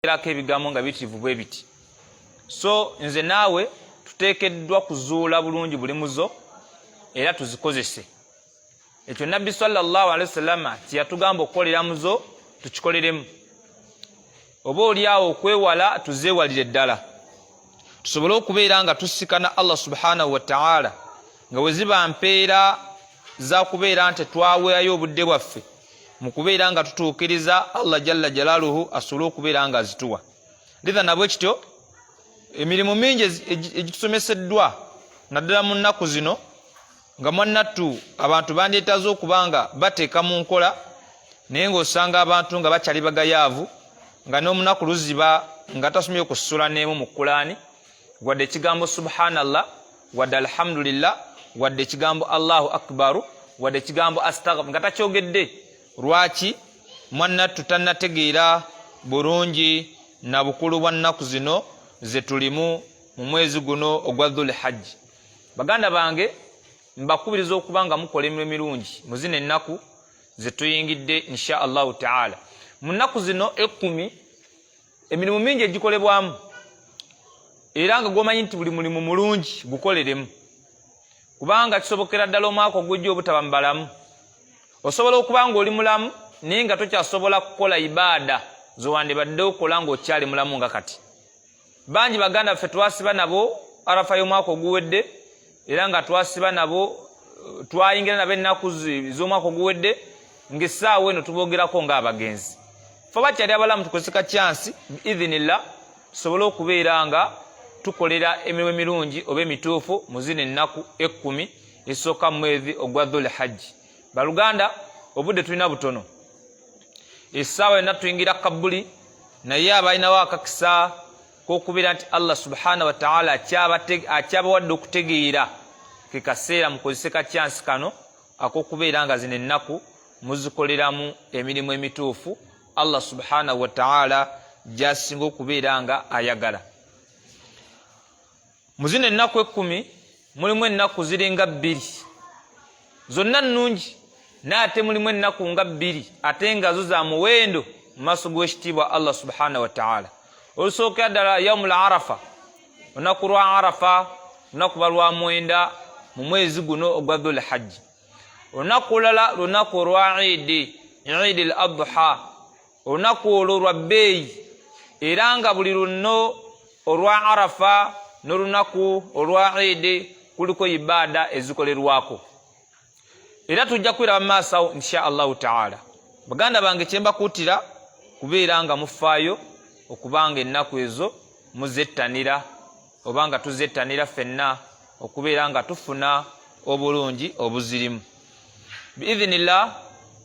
Erako ebigambo nga biyitirivu bwe biti. So nze naawe tuteekeddwa kuzuula bulungi buli muzo era tuzikozese. Ekyo Nabbi sallallahu alaihi wasallama kyeyatugamba okukolera muzo tukikoleremu, oba oli awo okwewala tuzeewalire ddala, tusobole okubeera nga tusikana Allah subhanahu wataala, nga bwe ziba mpeera za kubeera nti twaweeyo obudde bwaffe mu kubeera nga tutuukiriza Allah jalla jalaaluhu, asobole okubeera nga azituwa. Lidha nabwe kityo emirimu mingi egitusomeseddwa naddala mu nnaku zino, nga mwannattu abantu bandyetaaze okuba nga bateeka mu nkola, naye ng'osanga abantu nga bakyali bagayaavu, nga n'omunaku luziba nga tasomye ku ssula n'emu mu Kulaani, wadde ekigambo subhanallah, wadde alhamdulillah, wadde ekigambo Allahu akbaru, wadde ekigambo astaghfir nga takyogedde. Lwaki? Mwannattu tannategeera bulungi na bukulu bwa nnaku zino ze tulimu mu mwezi guno ogwa Dhul Hajji. Baganda bange, mbakubiriza okuba nga mukola emirimu emirungi mu zino ennaku ze tuyingidde insha Allahu taala. Mu nnaku zino 10 emirimu mingi egikolebwamu, era nga gwomanyi nti buli mulimu mulungi gukoleremu, kubanga kisobokera ddala omwaka ogujja obutaba mu balamu. Osobola okuba nga oli mulamu naye nga tokyasobola kukola ibaada zowandibadde okola ng'okyali mulamu. Nga kati bangi baganda baffe twasiba nabo Arafa y'omwaka oguwedde, era nga twasiba nabo, twayingira nabo ennaku z'omwaka oguwedde, ng'essaawa eno tubogerako ng'abagenzi. Fe bakyali abalamu tukozesa kacyansi biidhinillah, tusobole okubeera nga tukolera emirimu emirungi oba emituufu mu zino ennaku 10 esooka mu mwezi ogwa Dhul Hajji. Baluganda, obudde tulina butono, essaawa yonna tuyingira kabuli, naye abalinawo akakisa k'okubeera nti Allah subhanahu wataala akyabawadde okutegeera, ke kaseera mukozese kacyansi kano ak'okubeera nga zino ennaku muzikoleramu emirimu emituufu Allah subhanahu wataala gyasinga okubeera nga ayagala. Mu zino ennaku 10 mulimu ennaku ziringa bbiri zonna nnungi, naye ate mulimu ennaku nga bbiri ate nga zo za muwendo mu maaso g'ekitiibwa Allah subhanahu wataala. Olusookera ddala yaumul Arafa, olunaku lwa Arafa, olunaku ba lwa 9 mu mwezi guno ogwa Dhul Hajji. Olunaku olulala lunaku olwa Idi, Idi l Adha. Olunaku olwo lwa bbeeyi, era nga buli lunno olwa Arafa n'olunaku olwa Idi kuliko ibaada ezikolerwako, era tujja kwiraba mu maaso awo insha Allahu taala. Baganda bange, kyembakuutira kubeera nga mufaayo okubanga ennaku ezo muzettanira, oba nga tuzettanira ffenna okubeera nga tufuna obulungi obuzirimu biidhinillah.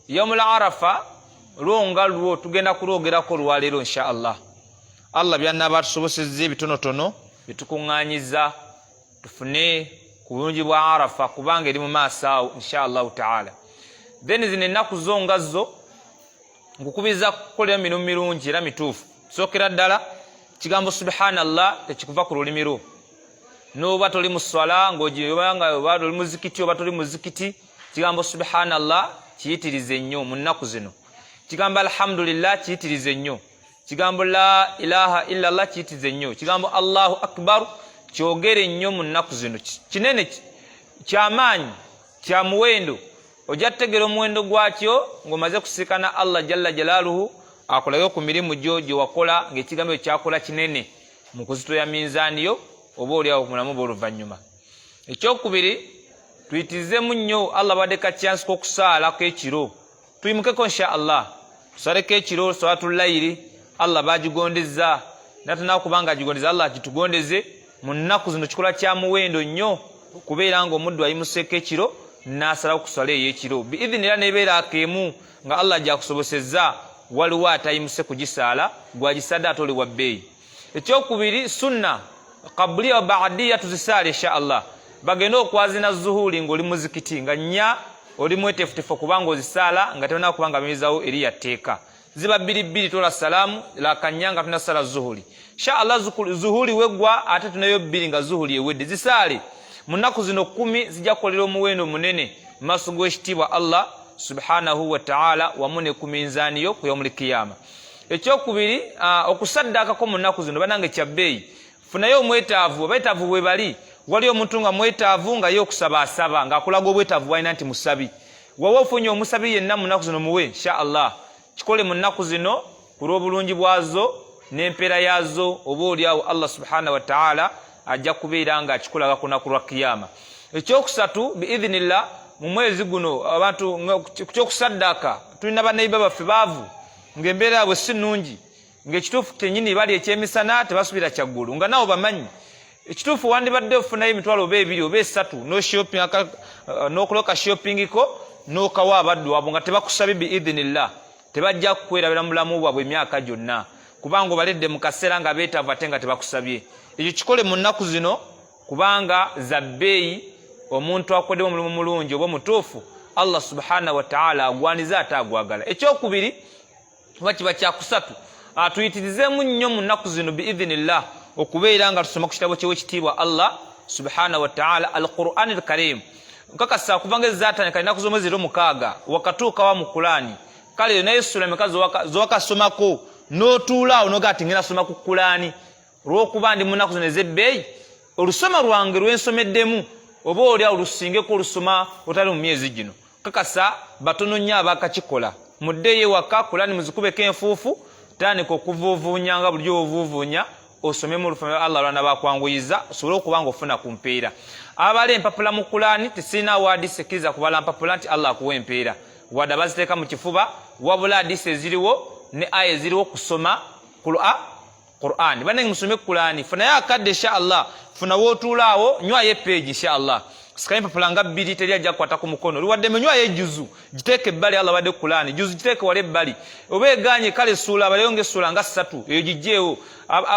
Yaumul Arafa lwo nga lwo tugenda kulwogerako olwaleero insha Allah. Allah byanaaba atusobosezza ebitonotono byetukuŋŋanyiza tufune ku bulungi bwa Arafa, kubanga eri mu maaso awo insha Allahu taala. Then zino ennaku zo nga zo nkukubiriza kukolera mirimu mirungi era mituufu. Sookera ddala kigambo subhanallah tekikuva ku lulimi lwo, noba toli mu swala, ngaoba oli muzikiti oba toli muzikiti, kigambo subhanallah kiyitirize nnyo mu nnaku zino. Kigambo alhamdulillah kiyitirize nnyo. Kigambo la ilaha illallah kiyitirize nnyo. Kigambo Allahu akbar kyogere nnyo mu nnaku zino. Kinene, kyamaanyi, kya muwendo. Ojja tutegera omuwendo gwakyo ng'omaze kusiikana Allah jalla jalaaluhu, akulage ku mirimu gyo gye wakola ng'ekigambo ekyo kyakola kinene mu kuzitoya minzaani yo, oba oli awo ku mulamu bw'oluvannyuma. Ekyokubiri, tuyitirizemu nnyo. Allah badde kakyansi k'okusaalako ekiro, tuyimukeko insha Allah tusaleko ekiro salatulayiri. Allah bagigondeza natanakubanga agigondeza, Allah agitugondeze mu nnaku zino. Kikolwa kya muwendo nnyo okubeera nga omuddu ayimuseeko ekiro n'asalawo kuswala ey'ekiro biidhinira, nebeera akeemu nga Allah gyakusobosezza. Waliwo atayimuse kugisaala, gwagisadde ate oli wa bbeeyi. Ekyokubiri, sunna kabuliya wa baadiya tuzisaale insha Allah. Bagende okwazina zuhuli ng'oli muzikiti nga nnya, oli mwetefutefu okubanga ozisaala nga tebana kubanga bimizawo eri yatteeka. Ziba bbiri bbiri, tola salaamu lakanya nga tunasala zuhuli insha Allah. Zuhuli weggwa ate tunayo bbiri nga zuhuli ewedde. Zisaale mu nnaku zino 10, zijja kukolera omuwendo munene mu maaso g'ekitiibwa Allah subhanahu wataala, wamu ne ku minzaaniyo ku yaumul kiyama. Ekyokubiri, okusaddaakako mu nnaku zino banange kya bbeeyi. Funayo omwetaavu, abeetaavu bwe bali. Wali omuntu nga mwetaavu nga ye okusaba asaba ng'akulaga obwetaavu bwalina nti musabi. Wawa ofunye omusabi yenna mu nnaku zino muwe, insha Allah. Kikole mu nnaku zino ku lw'obulungi bwazo n'empeera yaazo, oba oli awo Allah subhanahu wa ta'ala ajja kubeera nga akikulaga ku lunaku lwa kiyama. Ekyokusatu, biidhinillah, mu mwezi guno abantu ku kyokusaddaaka tulina baneiba baffe baavu ng'embeera yaabwe si nnungi, ng'ekituufu kyennyini bali ekyemisana tebasubira kyaggulu, nga naawe bamanyi ekituufu wandibadde ofunayo emitwalo oba ebiri oba esatu n'okuloka shoppingiko n'okawa abaddu abo nga tebakusabye. Biidhinillah, tebajja kukwerabira mu bulamu bwabwe emyaka gyonna, kubanga obaledde mu kaseera nga beetaavu ate nga tebakusabye. Ekyo kikole mu nnaku zino kubanga za bbeeyi. Omuntu akoddemu omulimu mulungi oba omutuufu, Allah subhanahu wataala agwaniza ate agwagala. Ekyokubiri oba kiba kyakusatu, tuyitirizeemu nnyo mu nnaku zino biidhinillah okubeera nga tusoma ku kitabo kyewekitiibwa Allah subhanahu wataala, Alqurani Alkarim. Nkakasa kuva nga ezatandika ennaku z'omwezi era 6 wakatuukawa mu Kulaani, kale naye essula meka zowakasomako n'otuula awo nogaa ti ngenda soma ku Kulaani olw'okuba ndi mu nnaku zino ez'ebbeeyi, olusoma lwange lwensomeddemu oba oli awo lusingeko olusoma otali mu myezi gino. Kakasa batono nnyo abakakikola. Muddeeyo ewaka, Kulaani muzikubeko enfuufu, tandika okuvuuvuunya nga bulijjo ovuuvuunya, osomemu oluvannyuma Allah lwana bakwanguyiza osobole okuba nga ofuna ku mpeera. Abala empapula mu Kulaani, tesirina waadisi ekkiriza kubala mpapula nti Allah akuwa empeera, wadde abaziteeka mu kifuba, wabula hadisi eziriwo ne aya eziriwo kusoma Qur'an. Banange musome Qur'ani, funayo akadde insha Allah, funa wootuula awo nywayo epeegi insha Allah, sikayo empapula nga bbiri, teri ajja kukwata ku mukono oliwadde nywayo ejuzu giteeke ebbali. Allah wadde Qur'ani juzu giteeke wali ebbali, oba eganye kale essuula abaleyo ng'essuula nga ssatu eyo gijjeewo,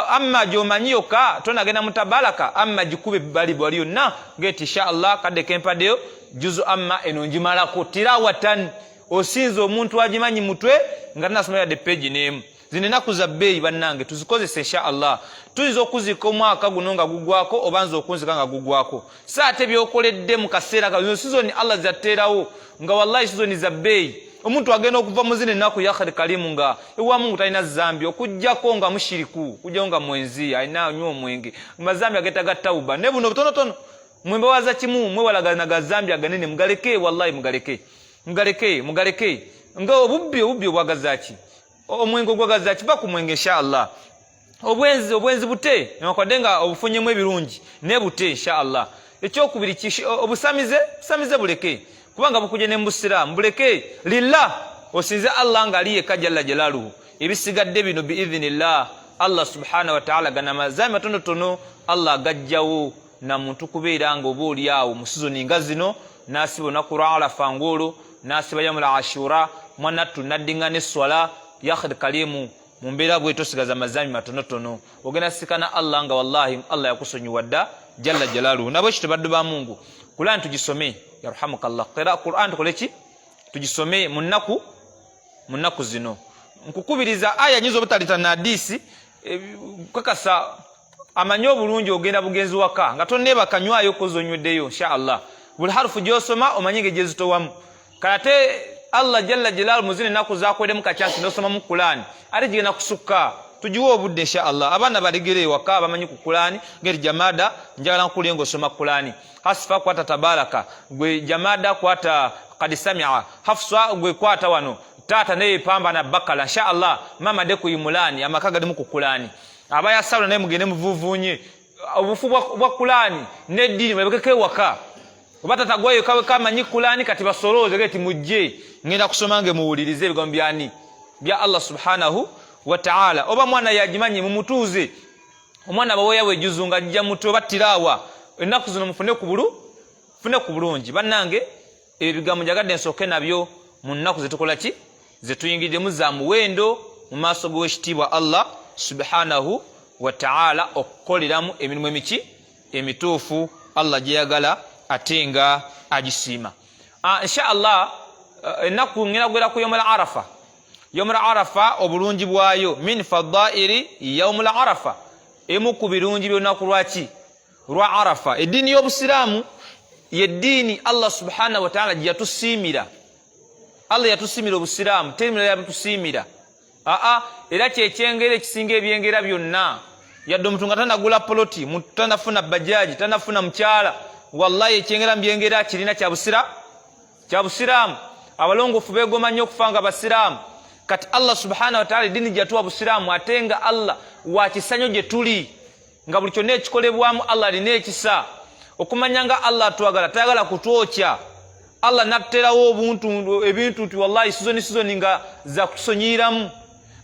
amma gy'omanyi yokka tonagenda mutabalaka, amma gikube ebbali wali yonna ngeti insha Allah kadde kempaddeyo juzu amma eno ngimalako tirawatan, osinza omuntu agimanyi mutwe nga tanasoma yadde peegi n'emu. Zino ennaku za bbeeyi bannange, tuzikozese insha Allah. Tuyinza okuzika omwaka guno nga gugwako, oba nze okunzika nga gugwako, si ate byokoledde mu kaseera ka zino sizoni Allah zatteerawo nga wallahi sizoni za bbeeyi. Omuntu agenda okuva mu zino ennaku yakhir kalimu nga ewa Mungu talina zambi, okuggyako nga mushiriku, okuggyako nga mwenzi alina anywa omwenge, mazambi ageetaga tauba ne buno butonotono. Mwembawaza kimu, mwewalagana gazambi aganene mugaleke, wallahi mugaleke, mugaleke, mugaleke, nga obubbi, obubbi obwagaza ki, omwenge ogwagaza kiva ku mwenge insha Allah, obwenzi, obwenzi bute newankubadde nga obufunyemu ebirungi naye bute insha Allah. Ekyokubiri, obusamize, busamize buleke kubanga bukuje ne mubusiraamu, buleke lillah, osinze Allah nga ali yekka jalla jalaluhu. Ebisigadde bino biidhinillah Allah subhanahu wataala gana mazambi matonotono Allah agajjawo na muntu kubeera nga oba oli awo mu sizoni nga zino n'asiba olunaku lwa Arafa ng'olwo n'asiba yamula Ashura mwanattu n'addingana esswala yakhid kalimu mu mbeera bwe tosigaza mazambi matonotono, ogenda sikana Allah nga wallahi Allah yakusonyiwa dda jalla jalaluhu. Nabwe kityo baddu ba Mungu, Quran tugisome, yarhamukallah, qira Quran, tukole ki, tugisome mu nnaku zino. Nkukubiriza aya nyinza obutalita na hadisi kakasa amanyi obulungi, ogenda bugenzi waka nga tonneebaka, nywayo kozi onyweddeyo insha Allah, buli harufu gyosoma omanye nga egyezitowamu. Kale ate Allah jalla jalalu muzino ennaku zakweddemu kakyansi nosomamu Kulaani ate gigenda kusukka. Tugiwe obudde insha Allah, abaana balegere ewaka bamanyi ku Kulaani ngeri jamada njagala nkulye ngaosoma Kulaani, Hasifa kwata Tabaraka, gwe Jamada kwata Kad Samia, Hafsa gwe kwata wano, taata naye pambana Bakala insha Allah, mama de kuyimulani, amaka galimu ku Kulaani. Abayasawula naye mugende muvuvunye obufu bwa Kulaani n'eddiini mulabikeko ewaka, oba tatagwayo kawe kamanyi Kulaani kati basolooze geti mujje ngenda kusoma nge muwulirize ebigambo byani bya Allah subhanahu wa ta'ala. Oba mwana yagimanyi mumutuuze, omwana baweya wejuzu nga ajja mutwe oba tiraawa. Ennaku zino mufune ku bulu fune ku bulungi. Bannange, ebyo bigambo njagadde nsooke nabyo mu nnaku zetukola ki zetuyingiriddemu za muwendo mu maaso g'owekitiibwa Allah subhanahu wa ta'ala, okukoleramu emirimu emiki emituufu Allah gyeyagala ate nga agisiima. Insha Allah ennaku ngenda kugera ku yomula Arafa. Yomula Arafa obulungi bwayo, min fadairi yaumula Arafa, emu ku birungi byolunaku lwaki lwa Arafa. Eddiini y'obusiraamu yeddiini Allah subhanahu wataala gye yatusiimira. Allah yatusiimira obusiraamu, terimira yatusiimira. Aa, era kyekyengera ekisinga ebyengera byonna. Yadde omuntu nga tanagula poloti, muntu tanafuna bajaji, tanafuna mukyala, wallahi ekyengera mubyengera kirina kyabusira kyabusiraamu. Abalongoofu begoma nnyo okufa nga basiraamu. Kati Allah subhanahu wataala eddiini gyatuwa busiraamu, ate nga Allah wakisanyo gye tuli, nga buli kyonna ekikolebwamu Allah alina ekisa. Okumanya nga Allah atwagala, tayagala kutwokya. Allah natuterawo obuntu ebintu nti wallahi sizoni sizoni nga zakutusonyiyiramu,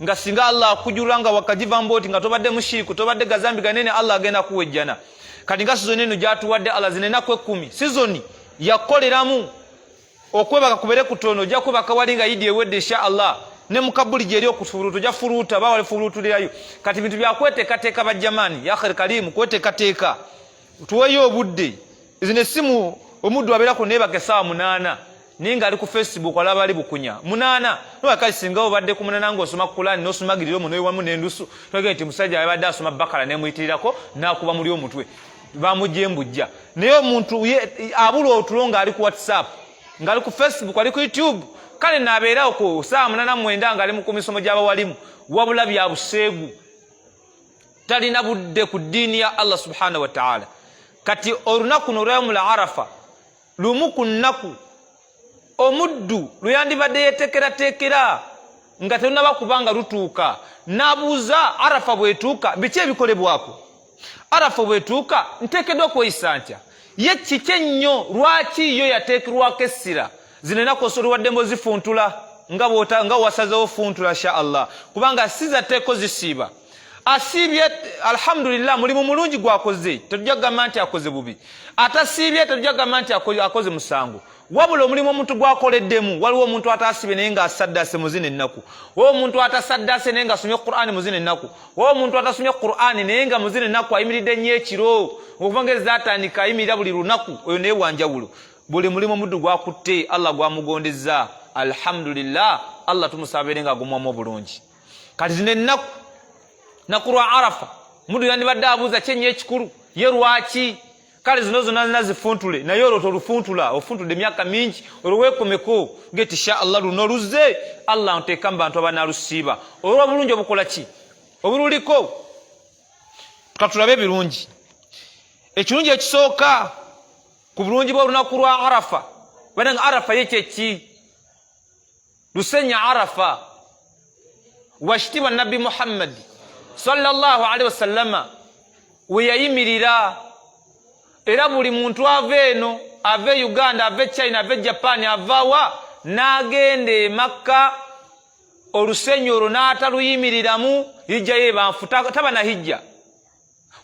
nga singa Allah akujulula nga wakagivambo oti nga tobadde mushiriku, tobadde gazambi ganene, Allah agenda kuwa ejjana. Kati nga sizoni eno gyatuwadde Allah, zino enaku 10 sizoni yakukoleramu okwebaka kubere kutono. Ojja kwebaka wali nga yidi ewedde insha Allah, ne mukabuli gyeri okufuluuta ojja fuluuta ba walifuluutulirayo. Kati bintu byakweteekateeka bajjamaani, yakhir karimu, kweteekateeka, tuweyo obudde. Zino essimu omuddu abeerako neebaka essaawa 8, naye ng'ali ku Facebook alaba ali bukunya 8. Nobakali singa obadde ku 8 ng'osoma Kulani n'osumagirira omu noyiwamu n'endusu, togende nti musajja abadde asoma Bakala nemuyitirirako n'akuba muli omutwe bamugya embujja. Naye omuntu abula otulo ng'ali ku WhatsApp, ng'ali ku Facebook, ali ku YouTube. Kale naabeerawo ku saawa 8 9 ng'ali mu ku misomo gy'abawalimu, wabula bya buseegu, talina budde ku ddiini ya Allah subhanahu wataala. Kati olunaku nolwayomula Arafa lumu ku nnaku omuddu lweyandibadde yeteekerateekera nga terunaba kubanga lutuuka, n'abuuza, Arafa bwetuuka biki ebikolebwako? Arafa bwetuuka nteekeddwa okweyisa ntya? Ye kiki ennyo lwaki yo yateekerwako essira? Zino enaku osoliwaddemu ozifuntula nga wasazewo funtula sha Allah, kubanga si zateeko zisiiba. Asiibye alhamdulillah, mulimu mulungi gwakoze, tetujja kugamba nti akoze bubi. Atasiibye tetujja kugamba nti akoze musango, wabula omulimu omuntu gwakoleddemu. Waliwo omuntu atasiibye naye ng'asaddase mu zino ennaku, waliwo omuntu atasaddase naye ng'asomye Qur'ani mu zino ennaku, waliwo omuntu atasomye Qur'ani naye nga mu zino ennaku ayimiridde nnyo ekiro, okuva nga ezatandika ayimirira buli lunaku, oyo naye wanjawulo. Buli mulimu omuddu gwakutte Allah gwamugondezza, alhamdulillah, Allah tumusabeere nga agumwamu obulungi. Kati zino ennaku, naku lwa Arafa, muddu yandibadde abuuza kyenyo ekikulu ye lwaki. Kale zino zonna zina zifuntule, naye olwo tolufuntula, ofuntudde emyaka mingi, olwo weekomeko geti sha Allah luno luzze, Allah nteeka mu bantu abanaalusiiba olw'obulungi obukola ki obululiko. Katulabe ebirungi. Ekirungi ekisooka ku bulungi bw'olunaku lwa Arafa, bananga Arafa ye kyeki? Lusenya Arafa wakitiibwa Nabbi Muhammadi sallallahu alaihi wasallama we yayimirira. Era buli muntu ava eno, ava e Uganda, ava e China, ava e Japan, avawa n'agenda e Makka, olusenyu olwo n'ataluyimiriramu, hijja ye banfu, taba na hijja.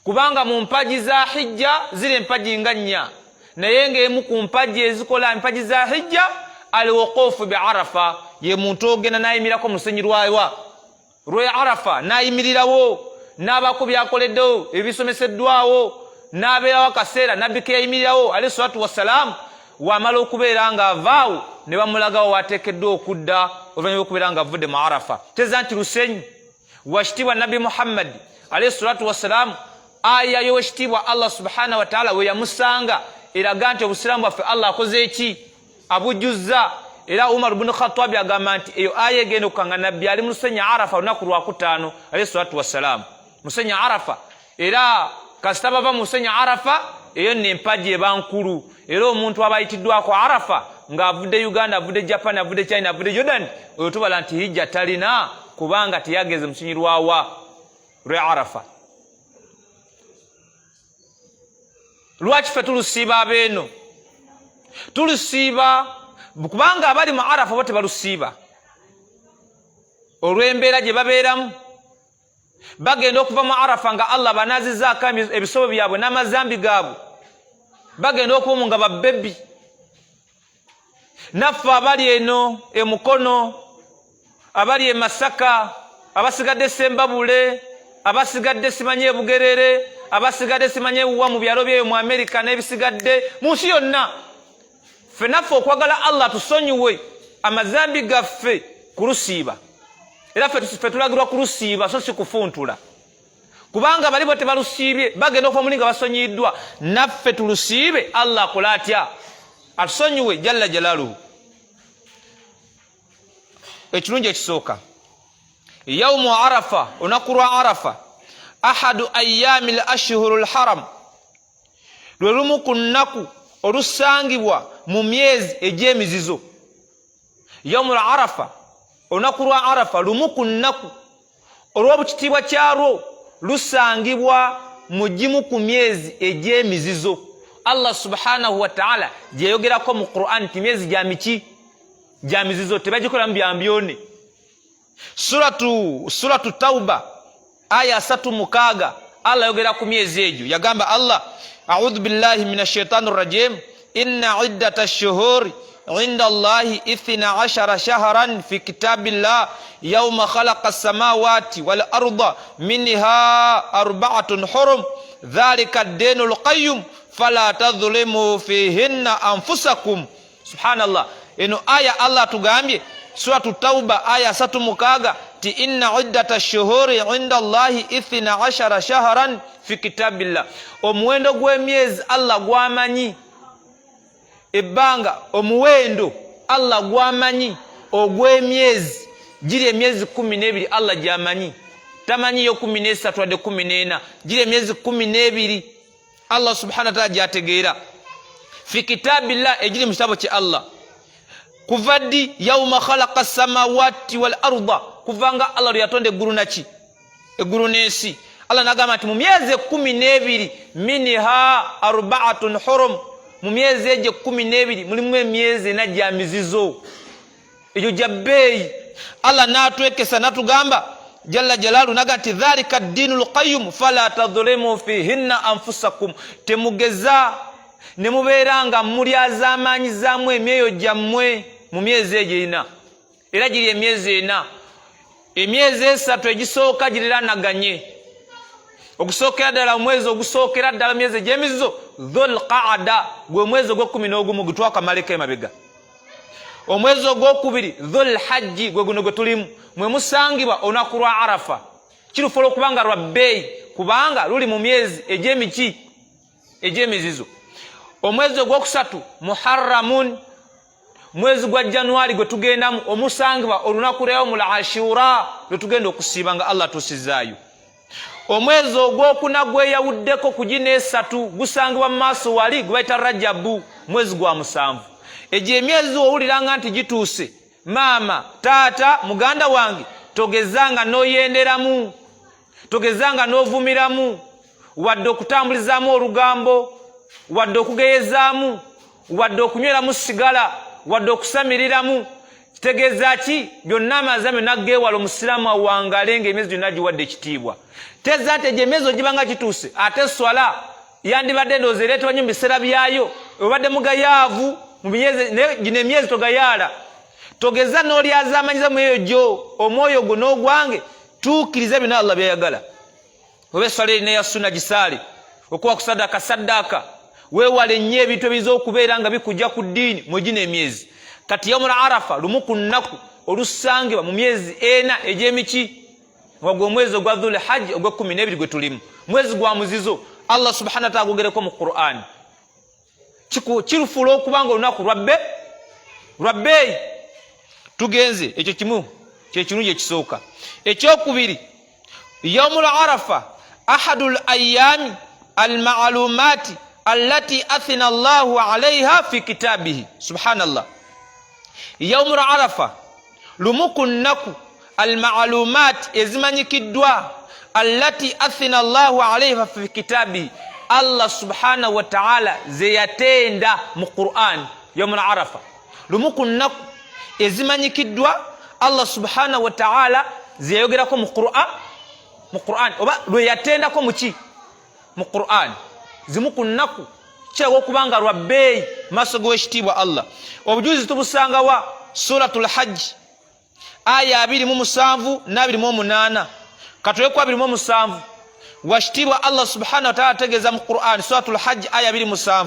Kubanga mu mpagi za hijja ziri empagi nga nnya, naye ng'emu ku mpagi ezikola empagi za hijja alwuqufu bi Arafa, ye muntu ogenda n'ayimirako mu lusenyi lwawa lwe Arafa, n'ayimirirawo n'abaako byakoleddewo ebisomeseddwawo, n'abeerawo akaseera nabbi ke yayimirirawo alayhi salatu wassalaamu. Wamala okubeera ng'avaawo ne bamulagawo wateekeddwa okudda oluvannyuma lw'okubeera ng'avudde mu Arafa. Teza nti lusenyi wakitiibwa Nabbi Muhammadi alayhi salatu wassalaamu, aya y'owekitiibwa Allah subhanahu wataala we yamusanga eraga nti obusiraamu bwaffe Allah akoze eki? Abujjuzza. Era Umar bunu Khatabi agamba nti eyo aya egenda okukanga nabbi ali mu lusenya Arafa olunaku lwakutaano alayhi salatu wassalaamu, musenya Arafa. Era kasita bava mu lusenya Arafa, eyo nno empagi eba nkulu. Era omuntu aba ayitiddwako Arafa ng'avudde Uganda, avudde Japan, avudde China, avudde Jordan, oyo tubala nti hijja talina, kubanga teyageze musunyi lwawa lwe Arafa. Lwaki ffe tulusiiba? Abeeno tulusiiba kubanga abali mu Arafa bo tebalusiiba olw'embeera gye babeeramu. Bagenda okuva mu Arafa nga Allah banaazizaako ebisobo byabwe n'amazambi gaabwe, bagenda okubamu nga babebi. Naffe abali eno e Mukono, abali e Masaka, abasigadde Sembabule, abasigadde simanye ebugerere, abasigadde simanye ewuwa mu byalo byeyo mu Amerika n'ebisigadde mu nsi yonna, ffe naffe okwagala Allah tusonyiwe amazambi gaffe kulusiiba. Era ffe tulagirwa kulusiiba so si kufuntula, kubanga bali bo tebalusiibye, bagenda okuva muli nga basonyiyiddwa. Naffe tulusiibe, Allah akola atya? Atusonyiwe jalla jalaluhu. Ekirungi ekisooka. Yaumu Arafa, olunaku lwa Arafa, ahadu ayami l ashhuru lharam, lwe lumu ku nnaku olusangibwa mu myezi egy'emizizo. Yaumu l Arafa, olunaku lwa Arafa lumu ku nnaku olw'obukitiibwa kyalwo lusangibwa mu gimu ku myezi egy'emizizo Allah subhanahu wataala gyeyogerako mu Quran nti myezi gya miki? Gya mizizo, tebagikolamu byambyone. Suratu Tauba aya 36, Allah ayogera ku myezi egyo. Yagamba Allah, audhu billahi min ashaitani rajim, inna iddata shuhuri inda Allahi ithina ashara shahran fi kitabillah yauma khalaqa samawati wal arda minha arbaatun hurum dhalika ddinu lqayum fala tadhlimu fihinna anfusakum. Subhanallah, eno aya Allah atugambye, Suratu Tauba aya 36, ti inna iddata shuhuri inda Allahi ithina ashara shahran fi kitabillah. Omuwendo gw'emyezi Allah gwamanyi ebbanga, omuwendo Allah gwamanyi ogw'emyezi giri emyezi 12. Allah gyamanyi, tamanyiyo 13 wadde 14, giri emyezi 12 Allah subhana wataala gyategeera, fi kitabillah, egiri mu kitabo kye Allah. Kuva ddi? Yauma khalaqa samawati wal arda, kuva nga Allah lwe yatonda eggulu naki, eggulu n'ensi. Allah nagamba nti mu myezi 12, minha arbaatun hurum, mu myezi egyo 12 mulimu emyezi ena gya mizizo, egyo gya bbeeyi. Allah n'atwekesa natugamba jalla jalalu, naga nti dhalika ddiinu lqayum fala tadhulimu fihinna anfusakum, temugeza ne mubeera nga mulyazaamaanyizaamu emyoyo gyammwe mu myezi egyo ena. Era giri emyezi ena, emyezi esatu egisooka giriranaganye. Ogusookera ddala, omwezi ogusookera ddala myezi egy'emizizo, Dhul Qaada, gwe mwezi ogw'e11 gutwakamaleko emabega. Omwezi ogwokubiri, Dhul Hajji, gwe guno gwe tulimu, mwe musangibwa olunaku lwa Arafa. Kirufola okuba nga lwa bbeeyi kubanga luli mu myezi egy'emiki, egy'emizizo. Omwezi ogwokusatu, Muharramun, mwezi gwa Januari gwe tugendamu, omusangibwa olunaku lwa yaumul Ashura lwe tugenda okusiiba nga Allah tusizaayo. Omwezi ogwokuna gweyawuddeko ku gino esatu, gusangibwa mu maaso wali, gwe bayita Rajabu, mwezi gwa musanvu. Egyo emyezi owuliranga nti gituuse, maama, taata, muganda wange, togezanga n'oyenderamu, togezanga n'ovumiramu, wadde okutambulizaamu olugambo, wadde okugeyezaamu, wadde okunyweramu sigala, wadde okusamiriramu. Kitegeeza ki? Byonna amazambi naggeewala. Omusiraamu awangale nga emyezi gyonna giwadde ekitiibwa. Teeza nti egyo emyezi ogibanga gituuse, ate swala yandibadde ndowooza ereetebwa nnyo mu biseera byayo, obadde mugayaavu mu myezi, naye gino emyezi togayaala, togeza n'olyazamanyiza mu eyo gyo omwoyo gwo n'ogwange. Tuukiriza byonna Allah byayagala. Oba eswala erina eya sunna, gisaale. Okuwa ku sadaka, saddaaka. Weewale nnyo ebintu ebiyinza okubeera nga bikujja ku ddiini mu gino emyezi. Kati yaumul Arafa lumu ku nnaku olusangibwa mu myezi ena egy'emiki, nga gwe omwezi ogwa Dhul Hajji ogw'e12 gwe tulimu, mwezi gwa muzizo. Allah subhana wataala agogereko mu Qur'ani, kirufuula okuba nga olunaku lwa bbeeyi. Tugenze, ekyo kimu kyekirungi ekisooka. Ekyokubiri, yaumul Arafa ahadu l ayami almaalumati allati athina Allahu alaiha fi kitabihi. Subhanallah, yaumul Arafa lumu ku nnaku almaalumati ezimanyikiddwa, allati athina Allahu alaiha fi kitabihi, Allah subhanahu wataala zeyatenda mu Quran. Yaumul Arafa lumu ku nnaku ezimanyikiddwa Allah subhanahu wataala zeyayogerako mu Quran, mu Quran, oba lwe yatendako muki, mu Quran. Zimu ku nnaku kiraga okuba nga lwa bbeeyi maaso g'owekitiibwa Allah. Obujulizi tubusangawa? Suratul Hajji aya 27 n'28. Katuleku 27. Wakitiibwa Allah subhanahu wataala ategeeza mu Quran, Suratul Hajji aya 27,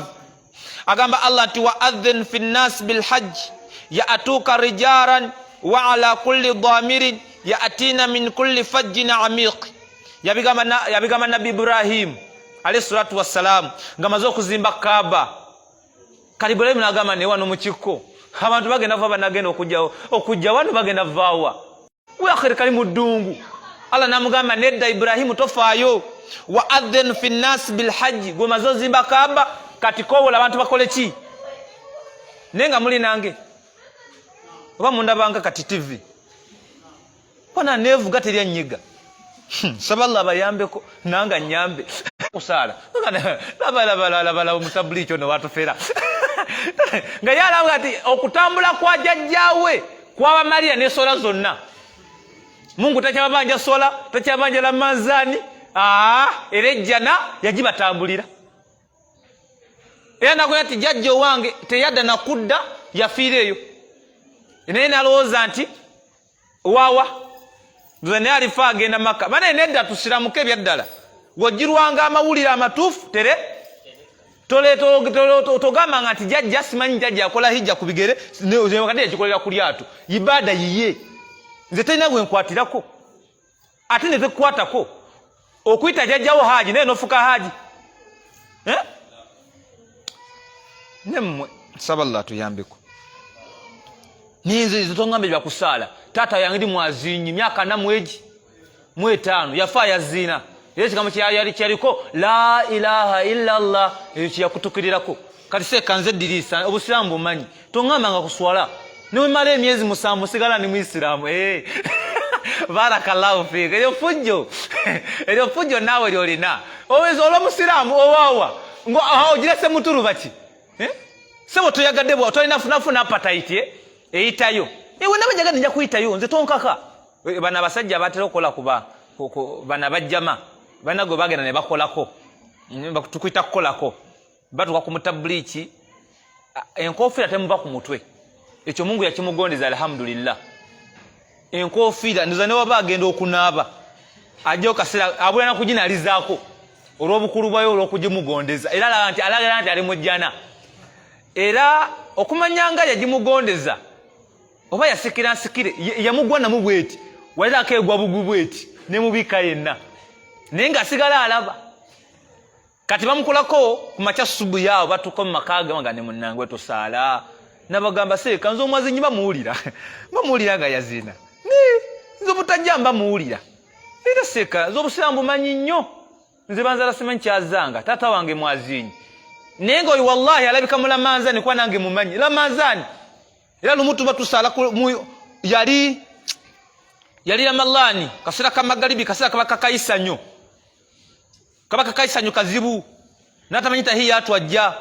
agamba Allah nti wa adhin fi nnasi bilhajji yatuuka rijaran wa ala kulli damirin yatina min kulli fajjin amiq. Yabigamba Nabbi Ibrahimu alayhi salatu wassalamu nga maze okuzimba Kaaba. Kati Ibrahimu nagamba, naye wano mukikko abantu bagenda va, banagenda okujja wano, bagenda vaawa? Wakhiri kali mu ddungu. Allah namugamba, nedda Ibrahimu, tofaayo. Wa adhin fi nnasi bilhajji, gwe maze ozimba Kaaba, kati kowola abantu bakole ki? Naye nga muli nange oba mundabanga kati TV kona nevuga terya nyiga. Saba Allah abayambeko nanga nyambe kusaala labalabalabala omutabuliiki ono watufera nga ye alaba nti okutambula kwa jajjawe kwabamalira nesola zonna. Mungu takyababanja sola, takyabanja lamanzani, era ejjana yagibatambulira. Era nakoya nti jajja owange teyadda nakudda, yafiira eyo, naye nalowooza nti wawa nze naye alifa agenda Maka. Banaye nedda, tusiramuke ebyaddala. Wojirwanga amawulire amatuufu tere togambanga nti jajja simanyi jajja akola hijja ku bigere kati yakikolera ku lyato. Ibaada yiye, nze terina gwenkwatirako ate netekukwatako okuyita jajjawo haji naye nofuka haji, eh? Nemmwe nsaba Allah atuyambeko. Ninze tongamba byakusaala. Taata yange ndi mwazinyi myaka 45 yafa yaziina, era ekigambo kyeyali kyaliko la ilaha illa llah, ekyo kyeyakutukirirako. Kati seeka nze diriisa obusiraamu bumanyi, toŋŋamba nga kuswala niwemala emyezi 7 sigala ndi muisiraamu. Eh. Barakallahu fiika. Eryo fujjo, eryo fujjo naawe lyolina olwomusiraamu owaawa ogirese mutuluba ki, eh? Sebo toyagadde bwa tolina funafuna appetite, eh? Eyitayo ewe naba njagadde nja kuyitayo nze tonkaka. Bano abasajja batera okukola kuba bano abajjama balina gwe bagenda ne bakolako, tukuyita kukolako, batuuka ku mutabuliiki, enkofiira temuva ku mutwe. Ekyo Mungu yakimugondeza, alhamdulillah. Enkofiira ndoza newaba agenda okunaaba ajja okaseera abula nakuginalizaako olw'obukulu bwayo, olw'okugimugondeza, era alaga nti alagira nti ali mujjana. Era okumanya nga yagimugondeza oba yasikira nsikire yamugwa namu bweti walirako egwa bugwi bweti nemubika yenna, naye ng'asigala alaba. Kati bamukolako ku makya subu yaawo, batuuka mu maka ge nga ne munnange tosaala, nabagamba seeka nze omwazinyi bamuwulira, bamuwulira nga yazina, nze obutajja mbamuwulira. Era seeka nze obusiraamu bumanyi nnyo, nze banzala simanyi kyazanga taata wange mwazinyi, naye nga oyo wallahi alabika mu lamanzani kuba nange mumanyi lamanzani. Era lumu tuba tusaala yali Ramalani, kaseera ka magalibi, kaseera kaba kakayisa nnyo, kaba kakaisanyo kazibu, natamanyi tahiyatu ajja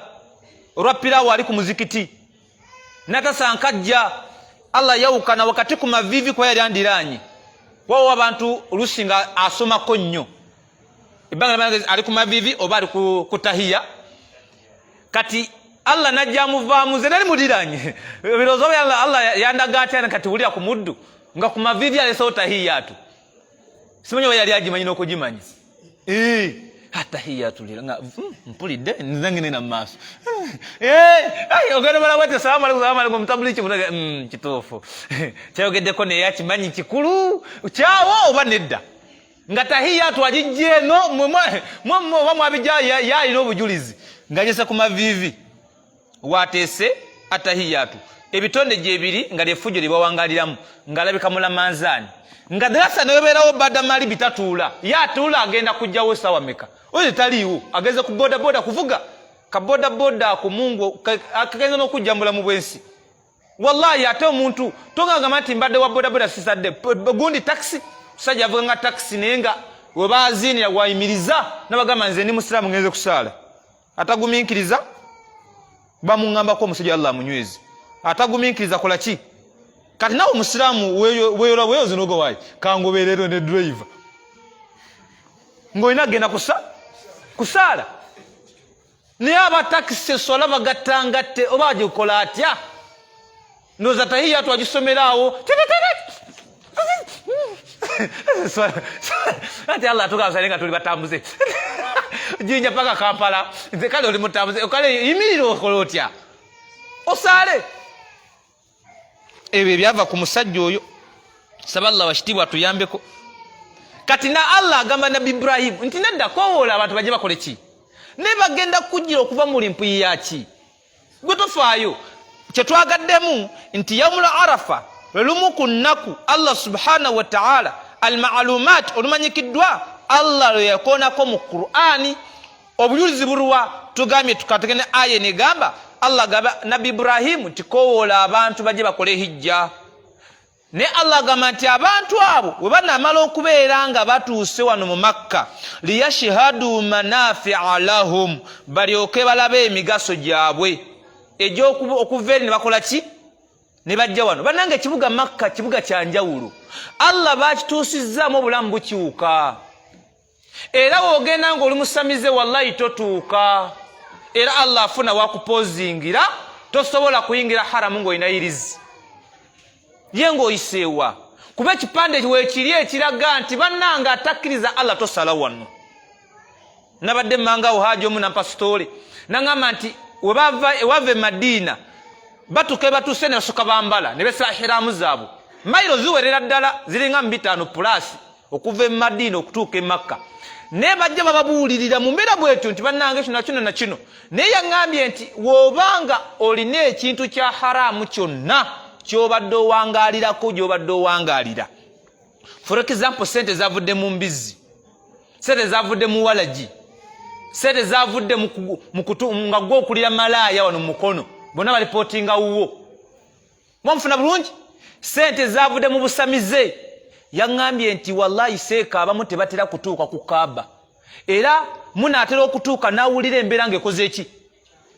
olwa piraawo ali ku muzikiti natasanka ajja. Allah yawukana wakati ku mavivi kuba yali andiraanye wawo abantu oluusi nga asomako nnyo ebbanga ali ku mavivi oba ali ku tahiya. Kati Allah najja amuvaamu, nze nali mudiranye ebirowoozo Allah yandaga atya? Kati wulira ku muddu nga ku mavivi alesewo tahiyatu, simanyi oba yali agimanyi n'okugimanya atahiyatulira nga mpulidde nze ngenda mu maaso, ogenda mala bwati, salamu alaikum, salamu alaikum, mutabuliki kituufu kyayogeddeko naye akimanyi kikulu kyawo oba nedda, nga tahiyatu agijja eno oba mwabijja yalina obujulizi ng'agese ku maviivi wateese atahiyatu ebitonde gyebiri nga lyefujjo lyebawangaliramu ng'alabika mulamanzaani nga darasa newebeerawo badamali bitatuula ye atuula agenda kujjawo esaawa meka oyo taliiwo ageze ku bodaboda kuvuga ka bodaboda ako Mungu akagenza n'okujja mu bulamu bw'ensi. Wallahi ate omuntu togamba nti mbadde wa bodaboda sisadde gundi taxi, musajja avuga nga taxi naye nga webaziinira wayimiriza nabagamba nze ndi musiraamu ngenze kusaala. Atagumiikiriza bamuŋŋambako omusajja Allah amunyweze, atagumiikiriza kola ki? Kati nawe omusiraamu weyola bweyozi nogo wayi kangoberero ne driver ng'olina genda kusaala, naye abatakisi eswala bagattangatte oba agikola atya? Ndowooza tahiyatu agisomera awo ati Allah atugasale nga tuli batambuze Jinja paka Kampala. Nze kale oli mutambuze kale yimirira okola otya osaale. Ebyo ebyava ku musajja oyo, saba Allah wakitiibwa atuyambeko. Kati na Allah agamba nabbi Ibrahimu nti nedda, kowoola abantu bajje bakole ki, naye bagenda kujjira okuva muli mpuyi yaki, gwe tofaayo. Kyetwagaddemu nti yaumul Arafa Lwe lumu ku nnaku Allah subhanahu wa ta'ala almaalumat olumanyikiddwa Allah lwe yakoonako mu Qur'ani. Obujulizi buruwa? Tugambye tukategene aya negamba Allah gaba Nabbi Ibrahimu nti kowoola abantu bajje bakole hijja. Naye Allah agamba nti abantu abo bwe banaamala okubeera nga batuuse wano mu Makka, liyashhadu manafia lahum, balyoke balabe emigaso gyabwe egy'okuva eri ne bakola ki, ne bajja wano. Bannange, ekibuga Makka kibuga kya njawulo, Allah bakituusizzaamu obulamu bukyuka. Era wogenda ng'oli musamize, wallahi totuuka. Era Allah afuna wakupozingira, tosobola kuyingira haramu ng'olina yirizi ye ng'oyiseewa, kuba ekipande weekiri ekiraga nti bannange atakkiriza Allah tosala wano. Nabadde mmangawo haji omu nampa sitoole, naŋamba nti webava ewava e Madiina batuka ebatuuse ne basuka bambala ne besiba hiramu zaabwe, mayiro ziwerera ddala ziringa mu 5 pulasi okuva e Madiina okutuuka e Makka, naye bajja bababuulirira mu mbeera bwetyo nti bannange kino nakino nakino. Naye yaŋŋambye nti w'obanga olina ekintu kya haramu kyonna ky'obadde owangaalirako, gy'obadde owangaalira, for example sente zavudde mu mbizzi, sente zavudde mu walagi, sente zavudde nga gwe okulira malaaya wano mu mukono, bonna balipootinga wuwo, mwamufuna bulungi, sente zavudde mu busamize. Yaŋŋambye nti wallahi seeka abamu tebatera kutuuka ku Kaaba, era munaatera okutuuka n'awulira embeera ng'ekoze eki,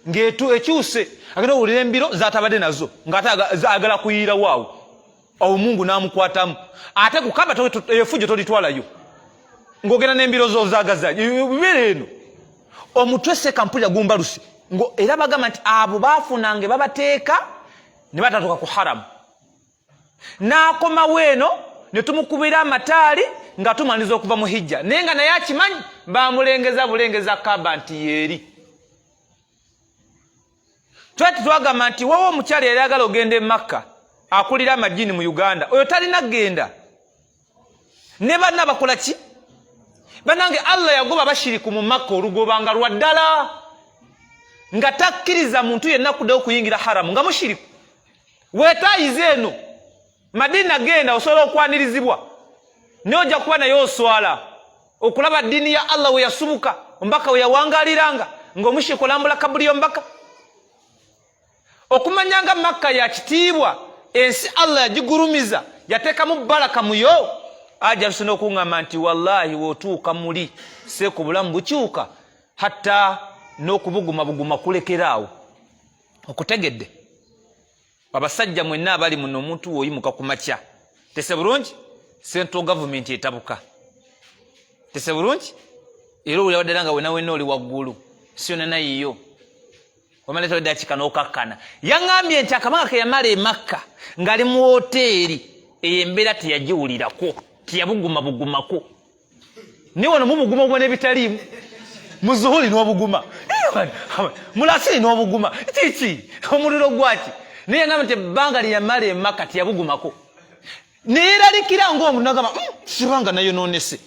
ng'etu ekyuse, agenda owulira embiro zatabadde nazo ng'ate ayagala kuyiirawo awo awo Mungu n'amukwatamu. Ate ku Kaaba efujjo tolitwalayo ng'ogenda n'embiro z'ozagaza bibeera eno omutwe seeka mpulira gumbaluse. Era bagamba nti abo baafunange babateeka ne batatuuka ku haramu, n'akomawo eno ne tumukubira amataali nga tumaliriza okuva mu hijja, naye nga naye akimanyi bamulengeza bulengeza Kaaba nti yeeri. Twati twagamba nti wowe omukyala yali agala ogenda e Makka akulira amajini mu Uganda, oyo talina genda ne banna bakola ki. Banange, Allah yagoba bashiriku mu Makka olugobanga lwa ddala, nga takkiriza muntu yenna kuddayo okuyingira haramu nga mushiriku. Weetaayiza eno Madina, genda osobola okwanirizibwa, naye ojja kuba naye oswala okulaba ddiini ya Allah we yasubuka, omubaka we yawangaliranga, ng'omushiriku olambula kabuli y'omubaka. Okumanya nga Makka ya kitiibwa, ensi Allah yagigulumiza, yateekamu baraka muyo. Aja tusina okuŋŋamba nti wallahi w'otuuka muli seeka obulamu bukyuka, hatta n'okubugumabuguma kulekeraawo. Okutegedde abasajja mwenna abali muno, omuntu woyimuka ku makya tese bulungi, central government etabuka, tese bulungi, era owulira waddala nga wena wena oli waggulu, si yonna nayiyo wamala eddakiika n'okakkana. Yaŋŋambye nti akabanga ke yamala e Makka ng'ali mu woteeri eyo embeera teyagiwulirako, teyabugumabugumako. Naye wano mubuguma obwa n'ebitaliimu, muzuhuli n'obuguma, mulasiri n'obuguma, kiki omuliro gwaki? Naye yagamba nti ebbanga lye yamala e Makka teyabugumako, neyeralikira ng'omuntu nagamba sibanga nayonoonese.